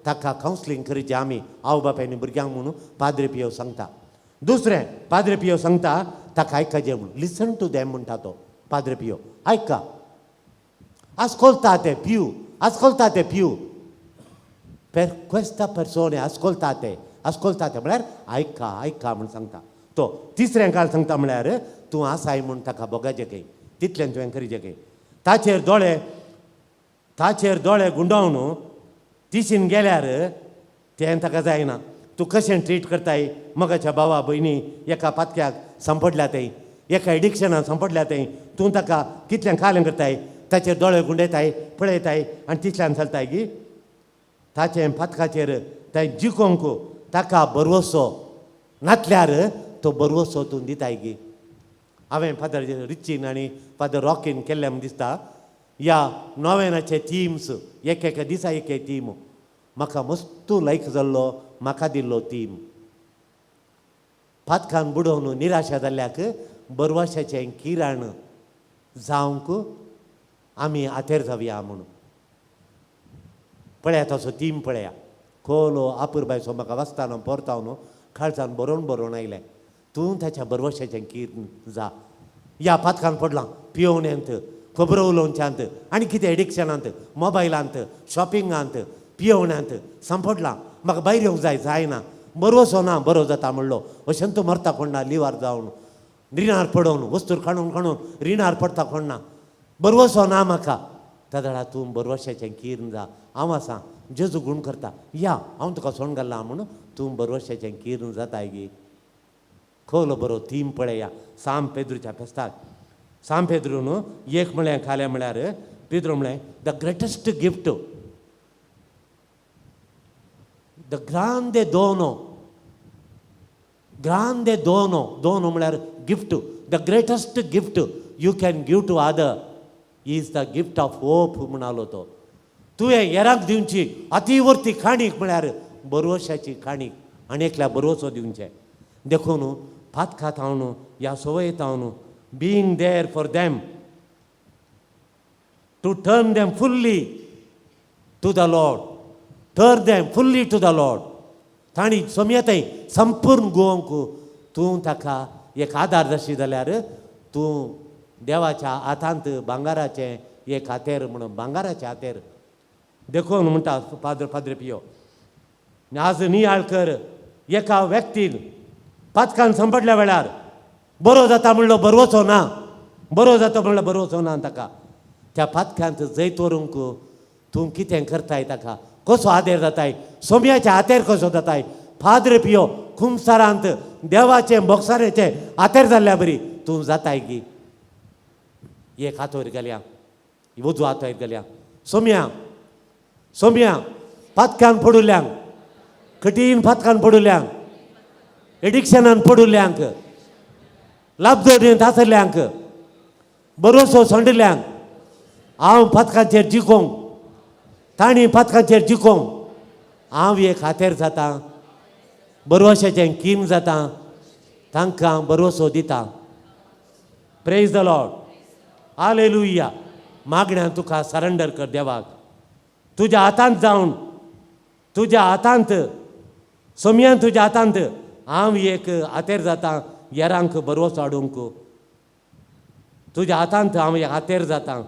ताका कावन्सिलींग करचें आमी आवय बापायनी भुरग्यांक म्हणून पाद्रे पियो सांगता. दुसरें पाद्रे पियो सांगता ताका आयकाचें म्हूण लिसन टू दॅम म्हणटा तो पाद्रे पियो आयका ascoltate più ascoltate più per questa persona ascoltate ascoltate म्हळ्यार आयका आयका म्हूण सांगता तो. तिसरें काल सांगता म्हळ्यार तूं आसाय म्हूण ताका भोगाचें खंय तितलें तुवें करचें खंय ताचेर दोळे गुंडोवन तिशीन गेल्यार तें ताका जायना. तूं कशें ट्रीट करताय मगाच्या भावा भयणी एका पातक्याक सांपडल्या थंय एका एडिक्शनाक सांपडल्या थंय तूं ताका कितलें कालें करताय ताचेर दोळे गुंडयताय पळयताय आनी तितल्यान चलताय गी ताचें पातकाचेर तें जिकोंक ताका बरवसो नातल्यार तो बरवसो तूं दिताय गी. हांवें फादर रिचीन आनी फादर रॉकीन केल्लें म्हूण दिसता ह्या नोवेनाचे थिम्स एक एका दिसा एक एक थीम म्हाका मस्तू लायक जाल्लो म्हाका दिल्लो थीम पातकान बुडोवन निराशा जाल्ल्याक बरवाशाचें किरण जावंक आमी आतेर जावया म्हणून पळया तसो थीम पळया. कोलो आपुरबायचो म्हाका वाचताना परतावन काळजान बरोवन बरोवन आयलें. तूं ताच्या बरवशाचें कीर्न जा. ह्या पातकान पडलां पियोवण्यांत, खबरो उलोवच्यांत आनी कितें एडिक्शनांत, मोबायलांत, शॉपिंगांत, पियोवण्यांत सांपडलां. म्हाका भायर येवंक जाय, जायना, बरोसो ना बरो जाता म्हणलो अशें तूं मरता कोण ना, लिवार जावन रिणार पडोवन वस्तूर काडून काडून रिणार पडटा कोण ना, बरवसो ना म्हाका. तेदळा तूं बरवशाचें कीर्न जा. हांव आसा जेजू गूण करता, या हांव तुका सोण घालना म्हणून तूं बरवशाचें कीर्न जाताय गी. खोलो बरो थीम पळया साम पेद्रूच्या फेस्ताक. साम पेद्रू न्हू एक म्हळें खालें म्हळ्यार पेद्रू म्हळें the greatest gift, the grande dono, grande dono, dono म्हळ्यार gift, the greatest gift you can give to other is the gift of hope म्हणालो तो. तुवें हेरांक दिवची अतिवर्ती काणीक म्हळ्यार बरवशाची काणीक आनी एकल्या बरवसो दिवचें. देखून फातखात हांव ह्या संवयेत हांव being there for them to turn them fully to the Lord, turn them fully to the Lord. तांणी सोमयेतय संपूर्ण गोवंक तूं ताका एक आदार जाशी जाल्यार तूं देवाच्या हातांत भांगाराचें एक हातेर म्हणून भांगाराचें हातेर. देखून म्हणटा पाद्र पाद्रे पियो आज नियाळ कर एका व्यक्तीन पातकान सांपडल्या वेळार बरो जाता म्हणलो बरोवचो ना, बरो जाता म्हणलो बरोवचो ना ताका त्या पातकांत जैत व्हरूंक तूं कितें करताय, ताका कसो आदेर जाताय, सोम्याच्या हातेर कसो जाताय. फादर पियो खुमसारांत देवाचें बोक्साराचें हातेर जाल्ल्या बरी तूं जाताय की. एक हातोर गेल्या वजू हातोर गेल्या सोम्या सोम्या पातकान पडुल्यांक, कठीण पातकान पडुल्यांक, एडिक्शनान पडुल्यांक, लाबदोडयेंत आसल्यांक, बरोसो सोंडिल्ल्यांक हांव पातकांचेर जिखोंक, तांणी पातकांचेर जिखोंक हांव एक हातेर जाता, बरवशाचें कीम जाता, तांकां बरवसो दिता. Praise the Lord, hallelujah. मागण्यान तुका सरेंडर कर देवाक, तुज्या हातांत जावन, तुज्या हातांत सोमयान तुज्या हातांत हांव एक हातेर जाता, येरांक बरवसो हाडूंक तुज्या हातांत हांव एक हातेर जाता.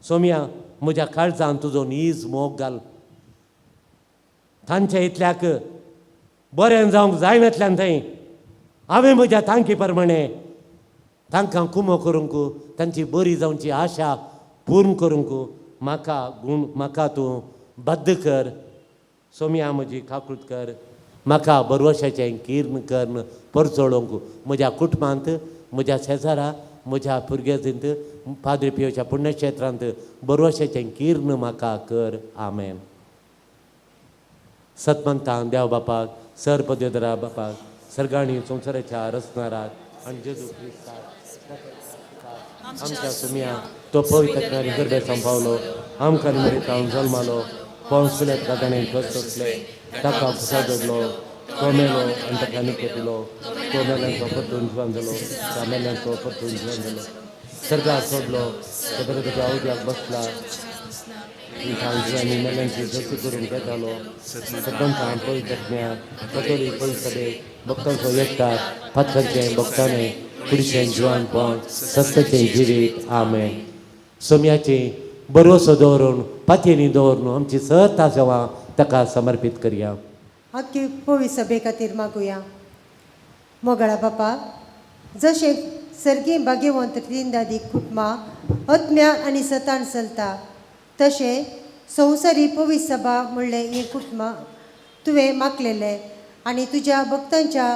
सोमया म्हज्या काळजान तुजो नीज मोग घाल, तांच्या इतल्याक बरें जावंक जायनातल्यान थंय हांवें म्हज्या तांकी प्रमाणे तांकां कुमो करूंक, तांची बरी जावची आशा पूर्ण करूंक म्हाका गूण, म्हाका तूं बद्द कर. सोमया म्हजी काकूत कर, म्हाका बरवशाचें कीर्ण कर्ण परजळोवंक म्हज्या कुटुंबांत, म्हज्या शेजारा, म्हज्या पुर्गेजींत, पाद्री पियोच्या पुण्यक्षेत्रांत बरवशाचें कीर्ण म्हाका कर. आमेन. सतमंतान देव बापाक, सर पदवेधरा बापाक, सर्गाणी संवसाराच्या रचणाराक आनी जेजू क्रिस्ताक आमच्या सुमया तो पवित्र गर्भे संपावलो, आमकां निमतान जल्मालो, पोंस पिलेत ताणें कश्ट सोंसले, ताका फुसा जोडलो, तो मेलो आनी ताका निके दिलो, तो मेल्यांचो परतून जिवन जालो, त्या मेल्यांचो परतून जिवन जालो, सर्गार सोडलो, तो बरे आवद्याक बसला, आनी मेल्यांची जती करून घेतालो. सदंतान पवित्रज्ञा कथोलीक परिसदे भक्तांचो एकठार, पात्रांचें भक्ताने कुडीचें जिवानपण सत्याचें जिवीत. आमेन. सोम्याची बरोसो दवरून पातयेनी दवरून आमची सहता सेवा ताका समर्पीत करया. आख्खी पवी सभे खातीर मागुया. मोगळा बापा, जशें सर्गी भाग्यवंत त्रिंदादी कुटुंबां आत्म्या आनी सतान चलता, तशें संवसारी पवी सभा म्हणलें हें कुटुंबां तुवें मागलेलें आनी तुज्या भक्तांच्या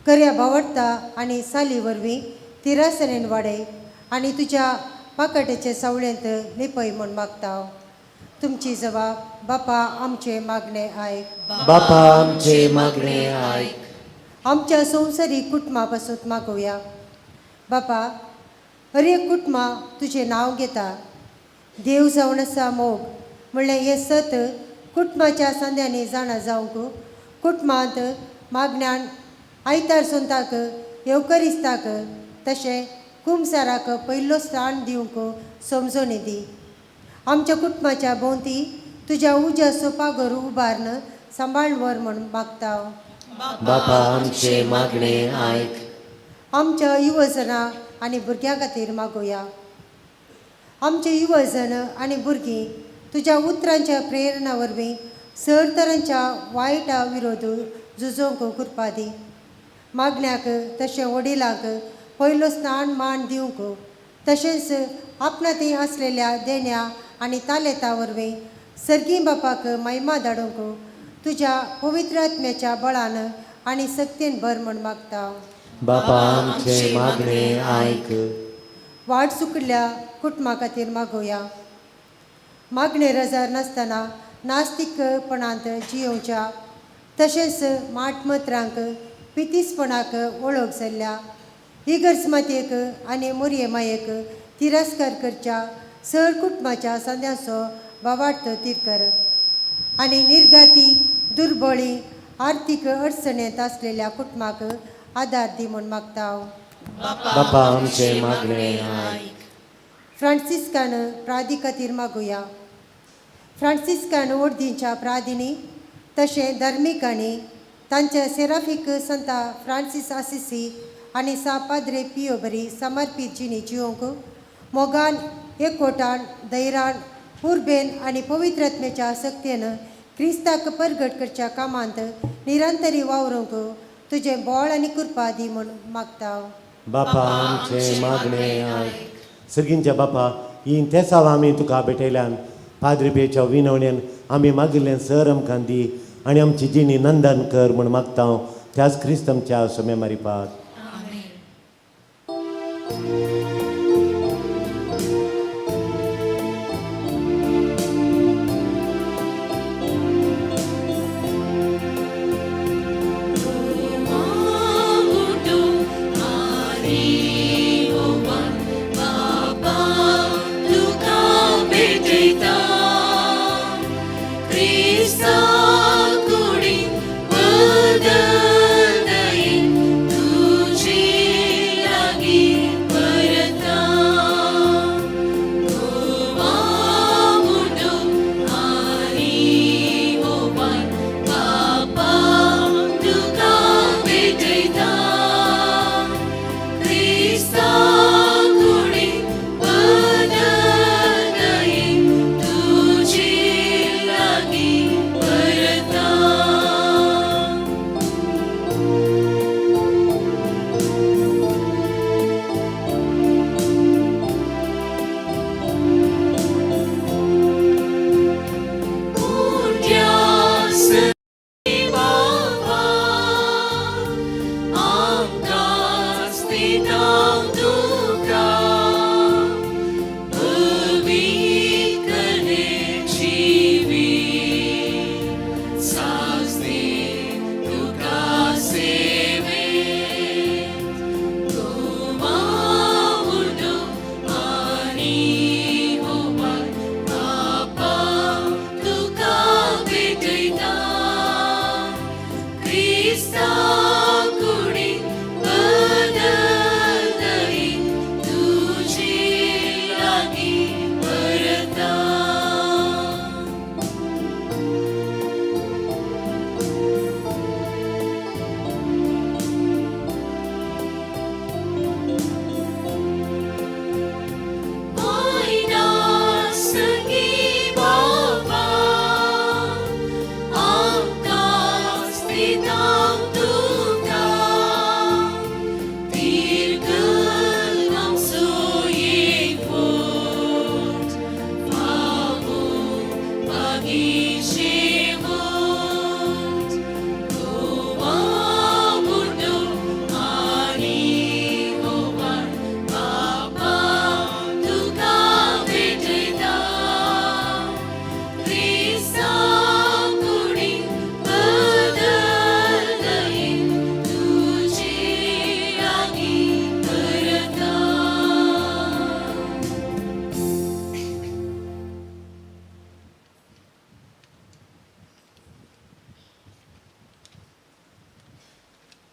कर्या भावार्ता आनी साली वरवीं तिरासनेन वाडय आनी तुज्या पाकाट्याचे सावळेंत लिपय म्हूण मागता. तुमची जबाब बापा आमचे मागणे आयक, बापा आमचे मागणे आयक. आमच्या संवसारी कुटुंबा पासून मागोवया. बापा, हर एक कुटुंबा तुजें नांव घेता. देव जावन आसा मोग म्हणलें हें सत कुटुंबाच्या सांद्यांनी जाणा जावंक कुटुंबांत मागण्यान आयतार सोंताक येवकरिस्ताक तशें कुमसाराक पयलो स्थान दिवंक समजोणी दी. आमच्या कुटुंबाच्या भोंवती तुज्या उज्या सोपागर उबारून सांबाळ व्हर म्हूण मागता. बापा आमचे मागणे आयक. आमच्या युवजना आनी भुरग्यां खातीर मागोया. आमचे युवजन आनी भुरगीं तुज्या उतरांच्या प्रेरणा वरवीं सर तरांच्या वायटा विरोध झुजोवंक कृपा दी. मागण्याक तशें वडिलांक पयलो स्नान मान दिवंक तशेंच आपणा थंय आसलेल्या देण्या आनी तालेता वरवीं सर्गी बापाक महिमा धाडूंक तुज्या पवित्र आत्म्याच्या बळान आनी सक्तीन भर म्हूण मागता. बापा आमचे मागणे आयक. वाट चुकल्या कुटुंबा खातीर मागोया. मागणे रजार नासतना नास्तिकपणांत जियोवच्या तशेंच माटमत्रांक पितीसपणाक वळख जाल्ल्या इगर्ज मातयेक आनी मोरये मायेक तिरस्कार करच्या सर कुटुंबाच्या संद्याचो बावार्थ तीर आनी निर्गाती दुर्बळी आर्थीक अडचणेंत आसलेल्या कुटुंबाक आदार दी म्हूण मागता. बापा आमचे मागणे आयक. फ्रांसिस्कान प्रादी खातीर मागुया. फ्रांसिस्कान ओर्दींच्या प्रादिनी तशें धार्मिकांनी तांच्या सेराफीक संता फ्रांसीस आसिसी आनी सा पाद्रे पियो बरी समर्पीत जिणी जिवंक मोगान एकवटान धैरान उर्बेन आनी पवित्र आत्म्याच्या सक्तेन क्रिस्ताक परगट करच्या कामांत निरंतरी वावरूंक तुजें बळ आनी कृपा दी म्हूण मागता. बापा आमचे मागणे आयक. सर्गींच्या बापा ही तेसाव आमी तुका भेटयल्यान पाद्री पेच्या विनवणेन आमी मागिल्लें सर आमकां दी आनी आमची जिणी नंदन कर म्हूण मागता. त्याच क्रिस्त आमच्या सोमे मारिपात.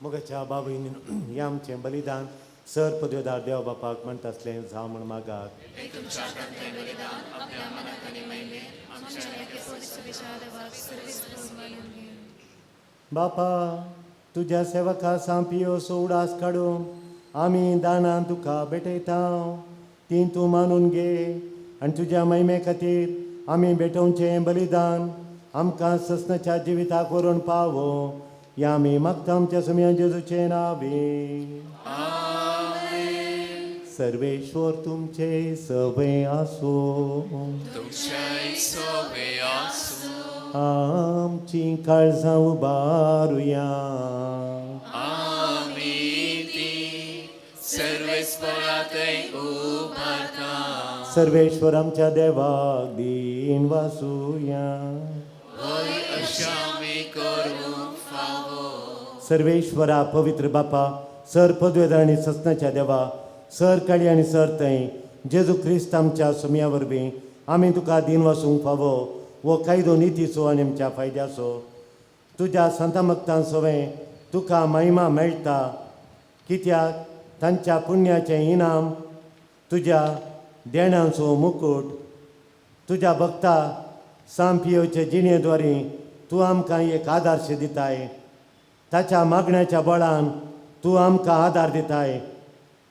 मोगाच्या बाबून हें आमचें बलिदान सर पदवेदार देव बापाक म्हणटा आसलें जावं म्हूण मागात. बापा तुज्या सेवका सांपियोसो उडास काडून आमी दानां तुका भेटयता, ती तूं मानून घे आनी तुज्या महिमे खातीर आमी भेटोवचें बलिदान आमकां ससनाच्या जिविताक व्हरून पावो. ह्या आमी मागता आमच्या सुमया जेजूचे नावे. सर्वेश्वर तुमचे सवे आसो. आमची काळजां उबारुया. सर्वेश्वर आमच्या देवाक दीन वासुया. सर्वेश्वरा पवित्र बापा, सर पदवेदार आनी ससनाच्या देवा, सर काळी आनी सर थंय जेजू क्रिस्त आमच्या सुमया वरवीं आमी तुका दीन वासूंक फावो हो कायदो नितीचो आनी आमच्या फायद्याचो. तुज्या संता मक्तान सवें तुका महिमा मेळटा, कित्याक तांच्या पुण्याचें इनाम तुज्या देणांचो मुकूट. तुज्या भक्ता सांपियोचे जिणे द्वारी तूं आमकां एक आदर्श दिताय. ताच्या मागण्याच्या बळान तूं आमकां आदार दिताय.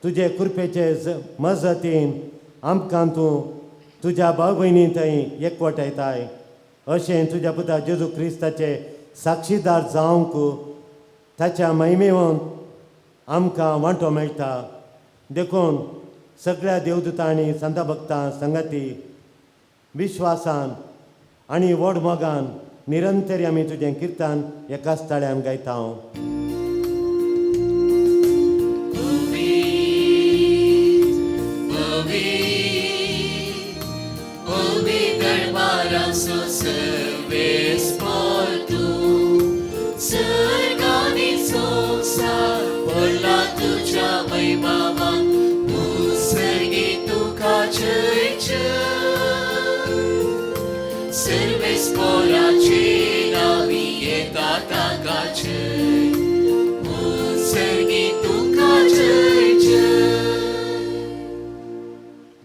तुजे कृपेचे मजतीन आमकां तूं तुज्या भाव भयणी थंय एकवटायताय. अशें तुज्या पुता जेजू क्रिस्ताचे साक्षीदार जावंक ताच्या महिमेवन आमकां वांटो मेळटा. देखून सगळ्या देवदूतांनी संत भक्तां संगती विश्वासान आनी व्हड मोगान निरंतर आमी तुजें किर्तन एकाच ताळ्यान गायता.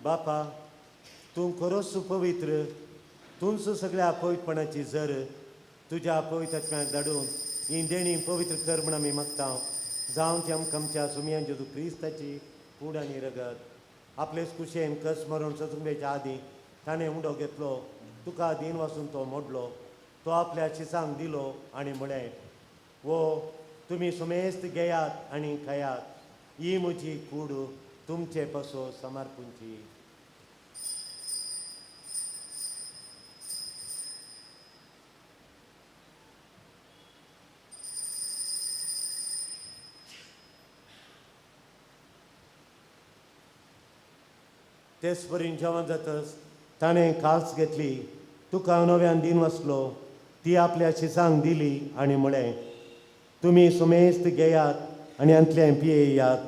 बापा, तूं खरोच पवित्र, तूंच सगळ्या पवित्रपणाची जर तुज्या पवित्र आत्म्याक धाडून ही देणी पवित्र कर म्हण आमी मागता. जावन ती आमकां आमच्या सुमयान जेजू क्रिस्ताची कूड आनी रगत आपलेच कुशेन कस मरून सचुंबेच्या आदीं ताणें उंडो घेतलो, तुका दीन वासून तो मोडलो, तो आपल्या शिसांक दिलो आनी म्हळें, वो तुमी सुमेस्त घेयात आनी खायात, ही म्हजी कूड तुमचे पसो समर्पूंची. तेच परीन जेवण जातच ताणें काल्स घेतली, तुका नव्यान दीन वाचलो, ती आपल्या शिसांक दिली आनी म्हळें, तुमी सुमेस्त घेयात आनी हांतलें पियेयात,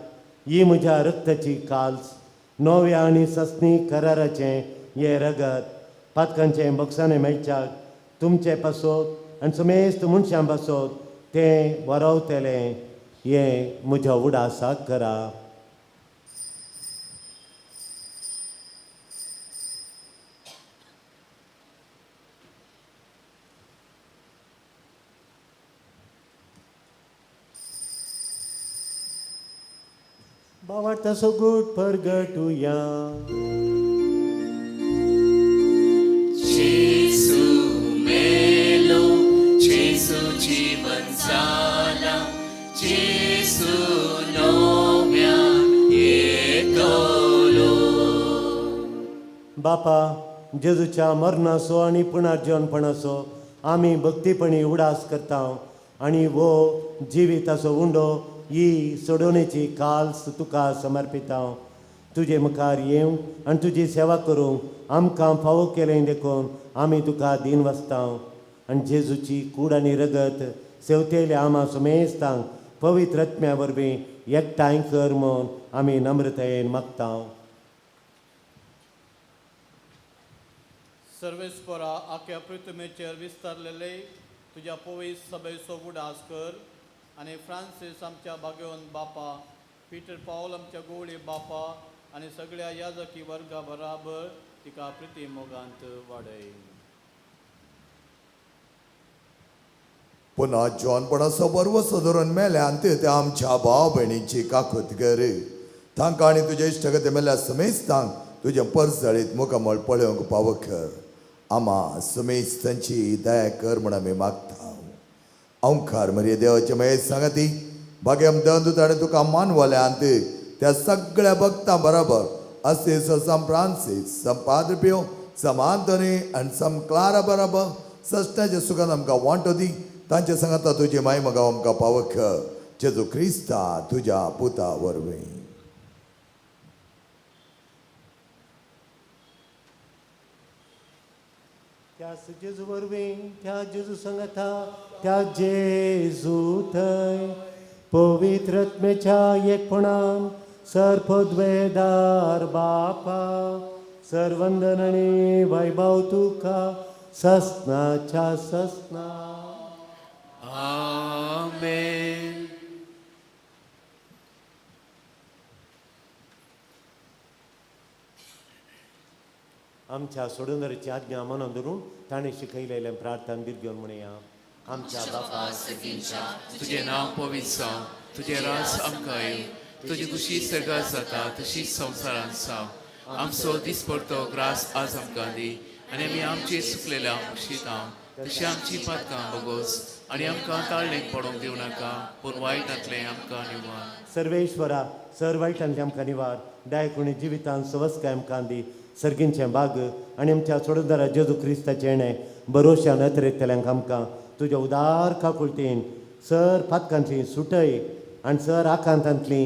ही म्हज्या रक्ताची काल्स, नव्या आनी ससनी कराराचें हें रगत पातकांचें बक्षाणें मेळच्याक तुमचे पासत आनी सुमेस्त मनशां पासत तें वरवतलें, हें म्हज्या उडासाक करा. भावार्थाचो गूट परगटुया. जेजू मेलो, जेजू जीवन जाला, जेजू नव्यान येतलो. बापा, जेजूच्या मरणाचो आनी पुनर्जीवनपणाचो आमी भक्तीपणी उडास करता आनी वो जिविताचो उंडो ही सोडोवणेची काल्स तुका समर्पिता. तुजे मुखार येवंक आनी तुजी सेवा करूंक आमकां फावो केलें देखून आमी तुका दीन वाचता. आनी जेजूची कूड आनी रगत सेवतेल्या आमा सुमेस्तांक पवित्र आत्म्या वरवीं एकठांय कर म्हूण आमी नम्रतायेन मागता. सर्वेस्परा आख्या पृथ्वीचेर विस्तारलेले तुज्या पवित्र सभेचो उडास कर आनी फ्रांसीस आमच्या भाग्यवंत बापा, पीटर पावल आमच्या गोवळी बापा आनी सगळ्या याजकी वर्गा बराबर तिका प्रिती मोगांत वाडय. पुन्हा जॉनपणाचो बरवसो धरून मेल्यान ते आमच्या भाव भयणीची काकूत कर. तांकां आनी तुजे इश्टगते मेल्या समेस्तांक तुजें परजळीत मुखामळ पळोवंक पावक. आमा समेस्तांची दया कर म्हूण आमी मागता. ओंकार मरिये देवाचे मयेश सांगाती भाग्यम दंदूत आनी तुका मानवल्यांत त्या सगळ्या भक्तां बरोबर असेस सम फ्रांसीस सम पाद्रपियो सम आंतोनी आनी सम क्लारा बरोबर सस्त्याच्या सुखान आमकां वांटो दी. तांचे सांगाता तुजी माय मगाव आमकां पावक. जेजू क्रिस्ता तुज्या पुता वरवीं. त्या जेजू वरवीं, त्या जेजू सांगाता, त्या जेजू थंय पवित्र आत्म्याच्या एकपणान सर्पद्वेदार बापा सर्वंदन आनी वैभव तुका ससनाच्या ससना. आमेन. आमच्या सोडूनदाराची आज्ञा मनान धरून ताणें शिकयलेलें प्रार्थना दीर्घ घेवन म्हणया. आमच्या बापा तुजें नांव पवित्र जावं, तुजें राज आमकां येवं, तुजी खुशी सर्गात जाता तशीच संवसारांत जावं. आमचो दिसपडतो ग्रास आज आमकां दी आनी आमी आमचे सुकलेल्या मुक्षितां तशी आमची पातकां बगोस आनी आमकां ताळणेक पडोवंक दिवं नाका, पूण वायटांतलें आमकां निवार. सर्वेश्वरा सर वायटांतलें आमकां निवार, दयाकुणी जिवितान सवस्काय आमकां दी. सर्गींचें बाग आनी आमच्या सोडूनदारा जेजू क्रिस्ताचें येणें बरोवश्या नदरेंतल्यांक आमकां तुज्या उदार काकुळटेन सर पातकांतली सुटय आनी सर आकांतांतली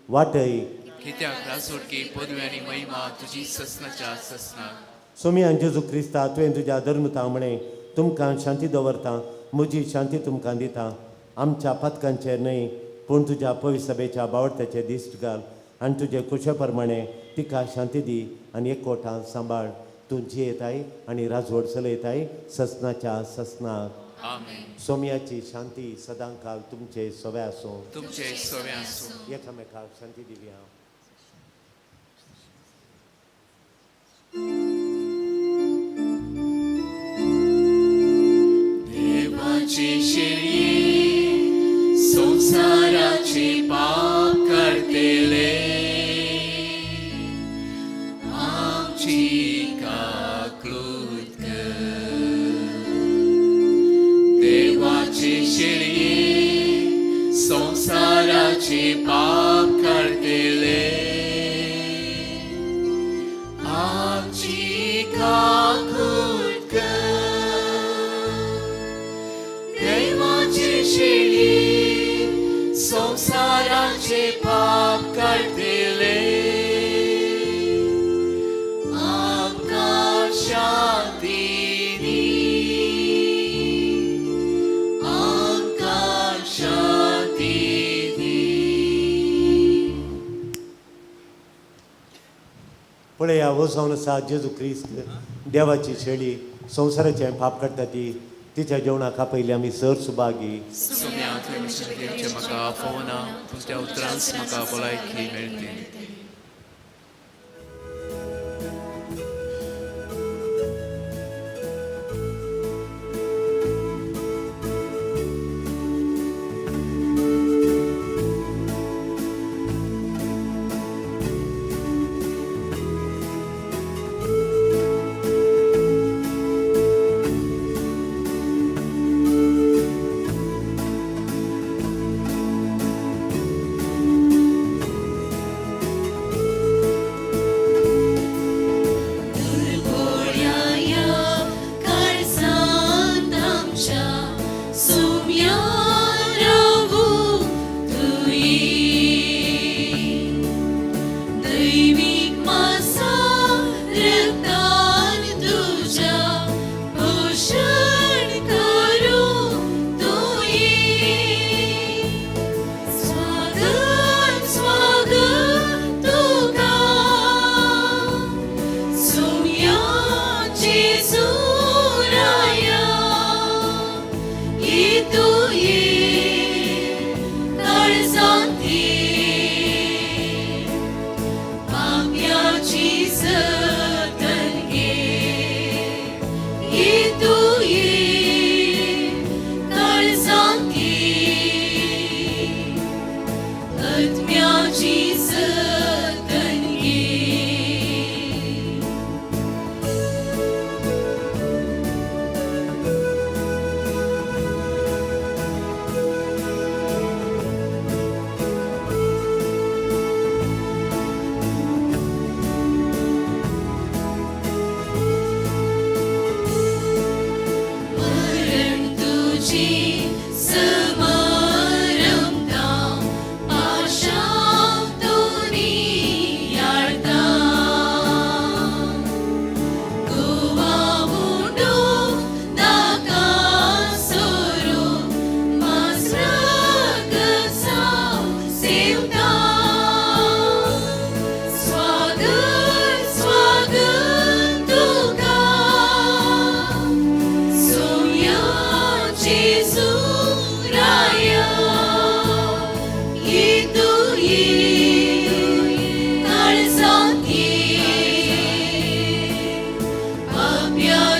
वाटय. कित्याक रासोडकी पदवी आनी महिमा तुजी ससनाच्या ससनाक. सोमियान जेजू क्रिस्ता तुवें तुज्या धर्मता म्हळें तुमकां शांती दवरता, म्हजी शांती तुमकां दिता. आमच्या पातकांचेर न्हय पूण तुज्या पवित्र सभेच्या बावडत्याचे दिश्ट घाल आनी तुजे कुशे प्रमाणे तिका शांती दी आनी एकवटान सांबाळ. तूं जियेताय आनी राजवट चलयताय ससनाच्या ससनाक. आमेन. सोमियाची शांती सदांकाल तुमचे सवे आसूं. तुमचे सवे आसूं. एकामेकाक शांती दिवया. देवाची शेळी संवसाराचे पाप करतले आमची काकळूत कर. देवाची शेळी संवसाराचे पाप करतले आमची काकळूत कर. देवाची शेळी संवसाराचे पाप काडटले आमकां शांती दी, आमकां शांती दी. पळया हो जावन आसा जेजू क्रिस्त देवाची शेळी संवसाराचें पाप काडटा ती तिच्या जेवणाक आपयली आमी सर सुभागी. सोम्या तुवें म्हजें म्हाका आफोवना, पूण त्या उतरांच म्हाका भलायकी मेळटली.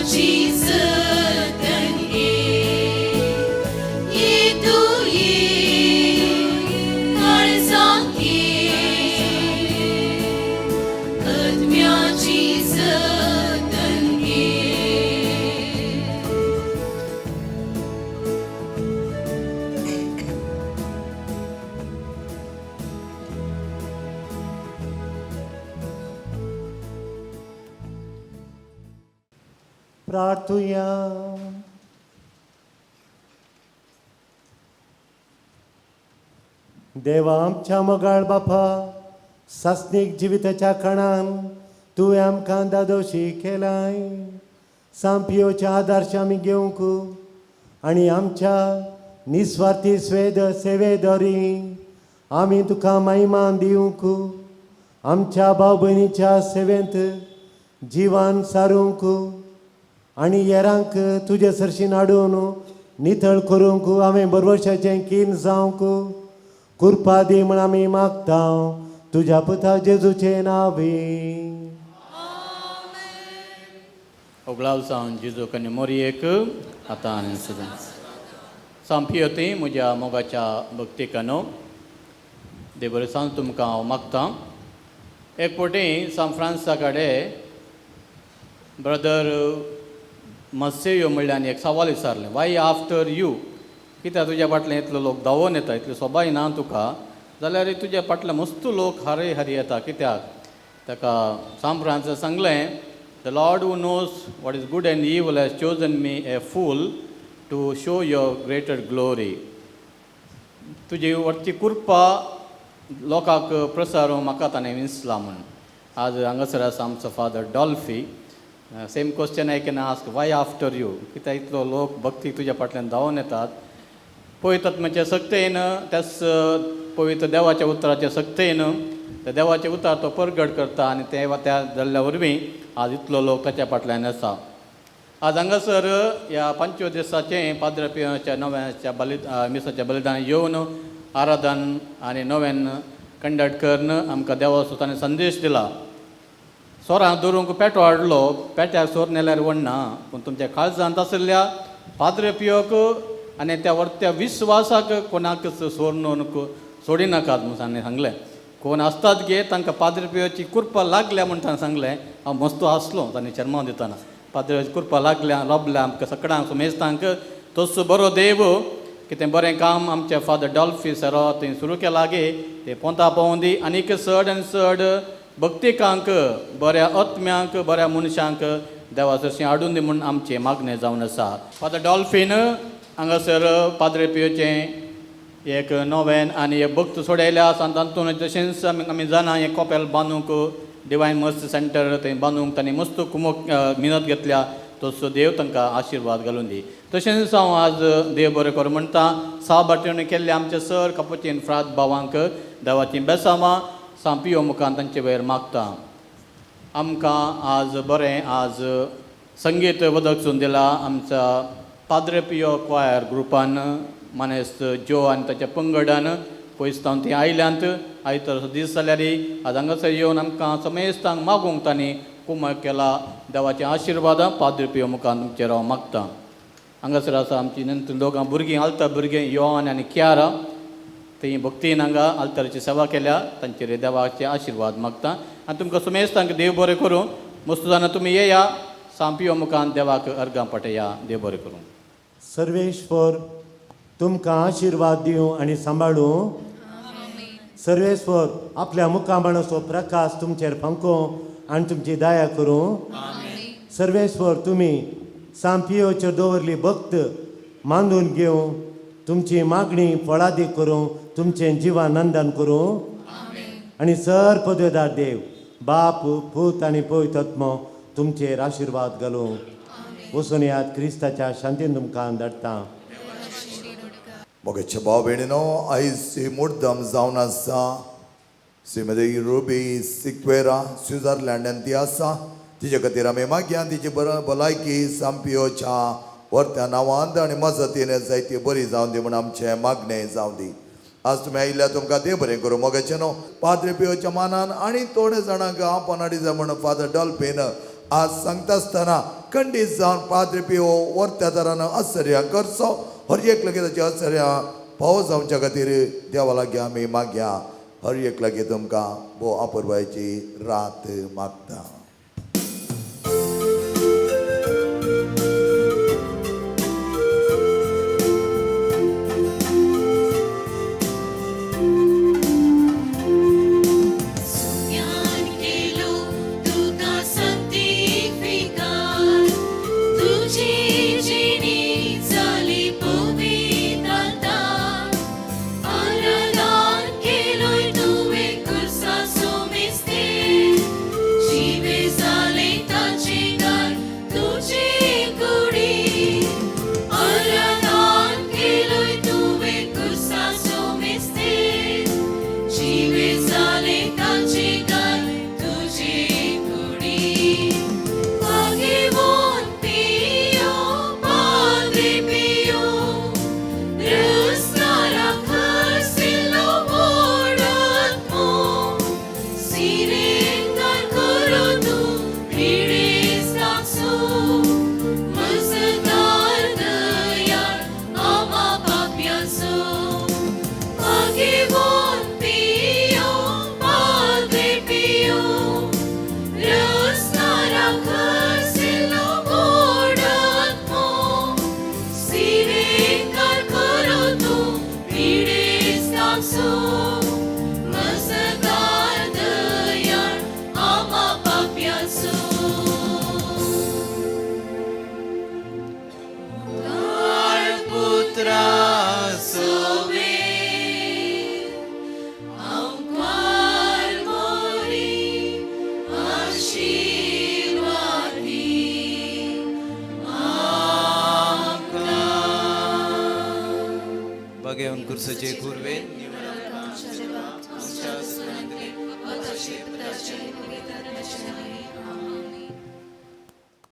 आत्म्याची जतन घे. ये तूं ये काळजांत ये, आत्म्याची जतन घे. प्रार्थुया. देवा आमच्या मोगाळ बापा, सासणीक जिविताच्या कणान तुवें आमकां दादोशी केलाय. सांपियोच्या आदर्श आमी घेवंक आनी आमच्या निस्वार्थी स्वेद सेवेदरी आमी तुका महिमा दिवंक, आमच्या भाव भयणीच्या सेवेंत जिवान सारूंक आनी हेरांक तुजे सरशीन हाडून नितळ करूंक हांवें बरवशाचें कीन जावंक कुरपा दी म्हण आमी मागता तुज्या पुता जेजूचे नांवी. ओगळाव जावन जेजू कन्या मोरयेक आतां आनी सदांच. सांपियो म्हज्या मोगाच्या भक्तिकानो, देव बरें सांज तुमकां हांव मागतां. एक फावटी सांत फ्रांसा कडेन ब्रदर मस्सेयो म्हणल्यार एक सवाल विचारलें, वाय आफ्टर you? कित्याक तुज्या फाटल्यान इतलो लोक धांवोन येता? इतली सोबाय ना तुका जाल्यार तुज्या फाटल्यान मस्त लोक हरे हरी येता कित्याक? ताका सांत फ्रांसान सांगलें, "The Lord who knows what is good and evil has chosen me a fool to show your greater glory." तुजी वरची कुरपा लोकांक प्रसार म्हाका ताणें विंचला म्हूण. आज हांगासर आसा आमचो father Dolphy. Same question I can ask, why after you? कित्याक इतलो लोक भक्ती तुज्या फाटल्यान धांवून येतात? पवित्र आत्म्याच्या सक्तेन, त्याच पवित्र देवाच्या उतराच्या सक्तेन, त्या देवाचें उतर तो परगट करता आनी ते त्या जाल्ल्या वरवीं आज इतलो लोक ताच्या फाटल्यान आसा. आज हांगासर ह्या पंचवीस दिसाचें पाद्र पियोच्या नव्याच्या बलि मिसाच्या बलिदान येवन आराधन आनी नव्यान कंडक्ट करून आमकां देवा ताणें संदेश दिला. सोरां दवरूंक पेटो हाडलो, पेट्याक सोर नेल्यार वडना, पूण तुमच्या काळजांत आशिल्ल्या पाद्र पियोक आनी त्या वरत्या विस्वासाक कोणाकच सोर न्हू सोडिनाकात म्हूण ताणें सांगलें. कोण आसतात गे तांकां पाद्र पियोची कुरपा लागल्या म्हूण ताणें सांगलें. हांव मस्तो आसलो ताणें शर्मांव दितना. पाद्र कुरपा लागल्या लोबल्या आमकां सगळ्यांक सुमेस्तांक. तसो बरो देव कितें बरें काम आमच्या फादर डॉल्फी सरो थंय सुरू केला गे ते पोंता पावों दी. आनीक चड आनी चड भक्तिकांक, बऱ्या आत्म्यांक, बऱ्या मनशांक देवा सरशीं हाडून दी म्हूण आमचें मागणें जावन आसा. फादर डॉल्फीन हांगासर पाद्रे पियोचें एक नोवेन आनी एक भक्त सोडयल्या सांत आंतोन. तशेंच आमी जाणा, हें कॉपेल बांदूंक, डिवायन मर्सी सेंटर थंय बांदूंक तांणी मस्त कुमक मिनत घेतल्या. तसो देव तांकां आशिर्वाद घालून दी. तशेंच हांव आज देव बरें करूं म्हणटा. साबाटणी केल्ले आमचे सर कपुचीन फ्राद भावांक देवाचीं बेसांवां सांपियो मुखान तांचे वयर मागता. आमकां आज बरें आज संगीत वदकसून दिला आमच्या पाद्रे पियो क्वायर ग्रुपान. मानेस्त ज्यो आनी ताच्या पंगडान पयस तावन ती आयल्यांत. आयतार दीस जाल्यार आज हांगासर येवन आमकां समेस्तांक मागूंक तांणी कुमक केला. देवाचे आशिर्वादां पाद्रे पियो मुखान तुमचेर हांव मागता. हांगासर आसा आमची नंतर दोगां भुरगीं, आल्तार भुरगीं योवन आनी कियारा. थंय भक्तीन हांगा आल्ताराची सेवा केल्या. तांचेर देवाचे आशिर्वाद मागता आनी तुमकां सुमेस्तांक देव बरें करूं. मस्त जाणां तुमी येया, सांपियो मुखान देवाक अर्गां पटया. देव बरें करूं. सर्वेश्वर तुमकां आशिर्वाद दिवं आनी सांबाळूं. सर्वेश्वर आपल्या मुखामळाचो प्रकाश तुमचेर फांको आनी तुमची दया करूं. सर्वेश्वर तुमी सांपियोचेर दवरली भक्त मानून घेवं, तुमची मागणी फळादीक करूं, तुमचें जिवानंदन करूं. आनी सर पदवेदार देव बाप, पूत आनी पवित्र आत्मो तुमचेर आशिर्वाद घालूं. वचून याद, क्रिस्ताच्या शांतीन तुमकां धाडटा. मोगाच्या भाव भयणीनो, आयज ही मुर्दम जावन आसा श्रीमती रुबी सिक्वेरा, स्विझर्लंडान ती आसा. तिजे खातीर आमी मागया, तिची बर भलायकी सांपियोच्या वर्त्या नांवांत आनी मजतीन जायती बरी जावन दी म्हूण आमचें मागणें जावं दी. आज तुमी आयिल्ल्या तुमकां देव बरें करूं. मोगाचें न्हू पाद्रे पियोच्या मानान आनी थोडे जाणांक आपोवन हाडी जाय म्हूण फादर डॉल्फीन आज सांगता आसतना खंडीत जावन पाद्री पियो वर्त्या दारान आसर्या करचो हर एक लागीं ताची आसर्या पावस जावच्या खातीर देवा लागीं आमी मागया. हर एक लागीं तुमकां भोव अपुरबायेची रात मागता. सुज्ञान केलो तुका संतिफिकार तुजी जिणी जाली पवित्रता आराधन केलोय तुवें कुर्सा सोमिस्ते जिवे जाले ताचे घर तुजे कुडी आराधन केलोय तुवें कुर्सा सोमिस्ते जिवे जाले ताचे घर तुजे कुडी भाग्यवान पियो पाद्रे पियो रस्तारा खर्सिलो मोडत मो सिरेंगार करो तूं पिडेस्तांचो मजदार दयाळ आमा पापयांचो भाग्यवान पियो पाद्रे पियो रस्तारा खर्सिलो मोडत मो सिरेंगार करो तूं पिडेस्तांचो मजदार दयाळ आमा पापयांचो. पुत्रा सोवे अंकार मोरी आशीर्वादी बघेवन कुर्सचे कुर्वेन.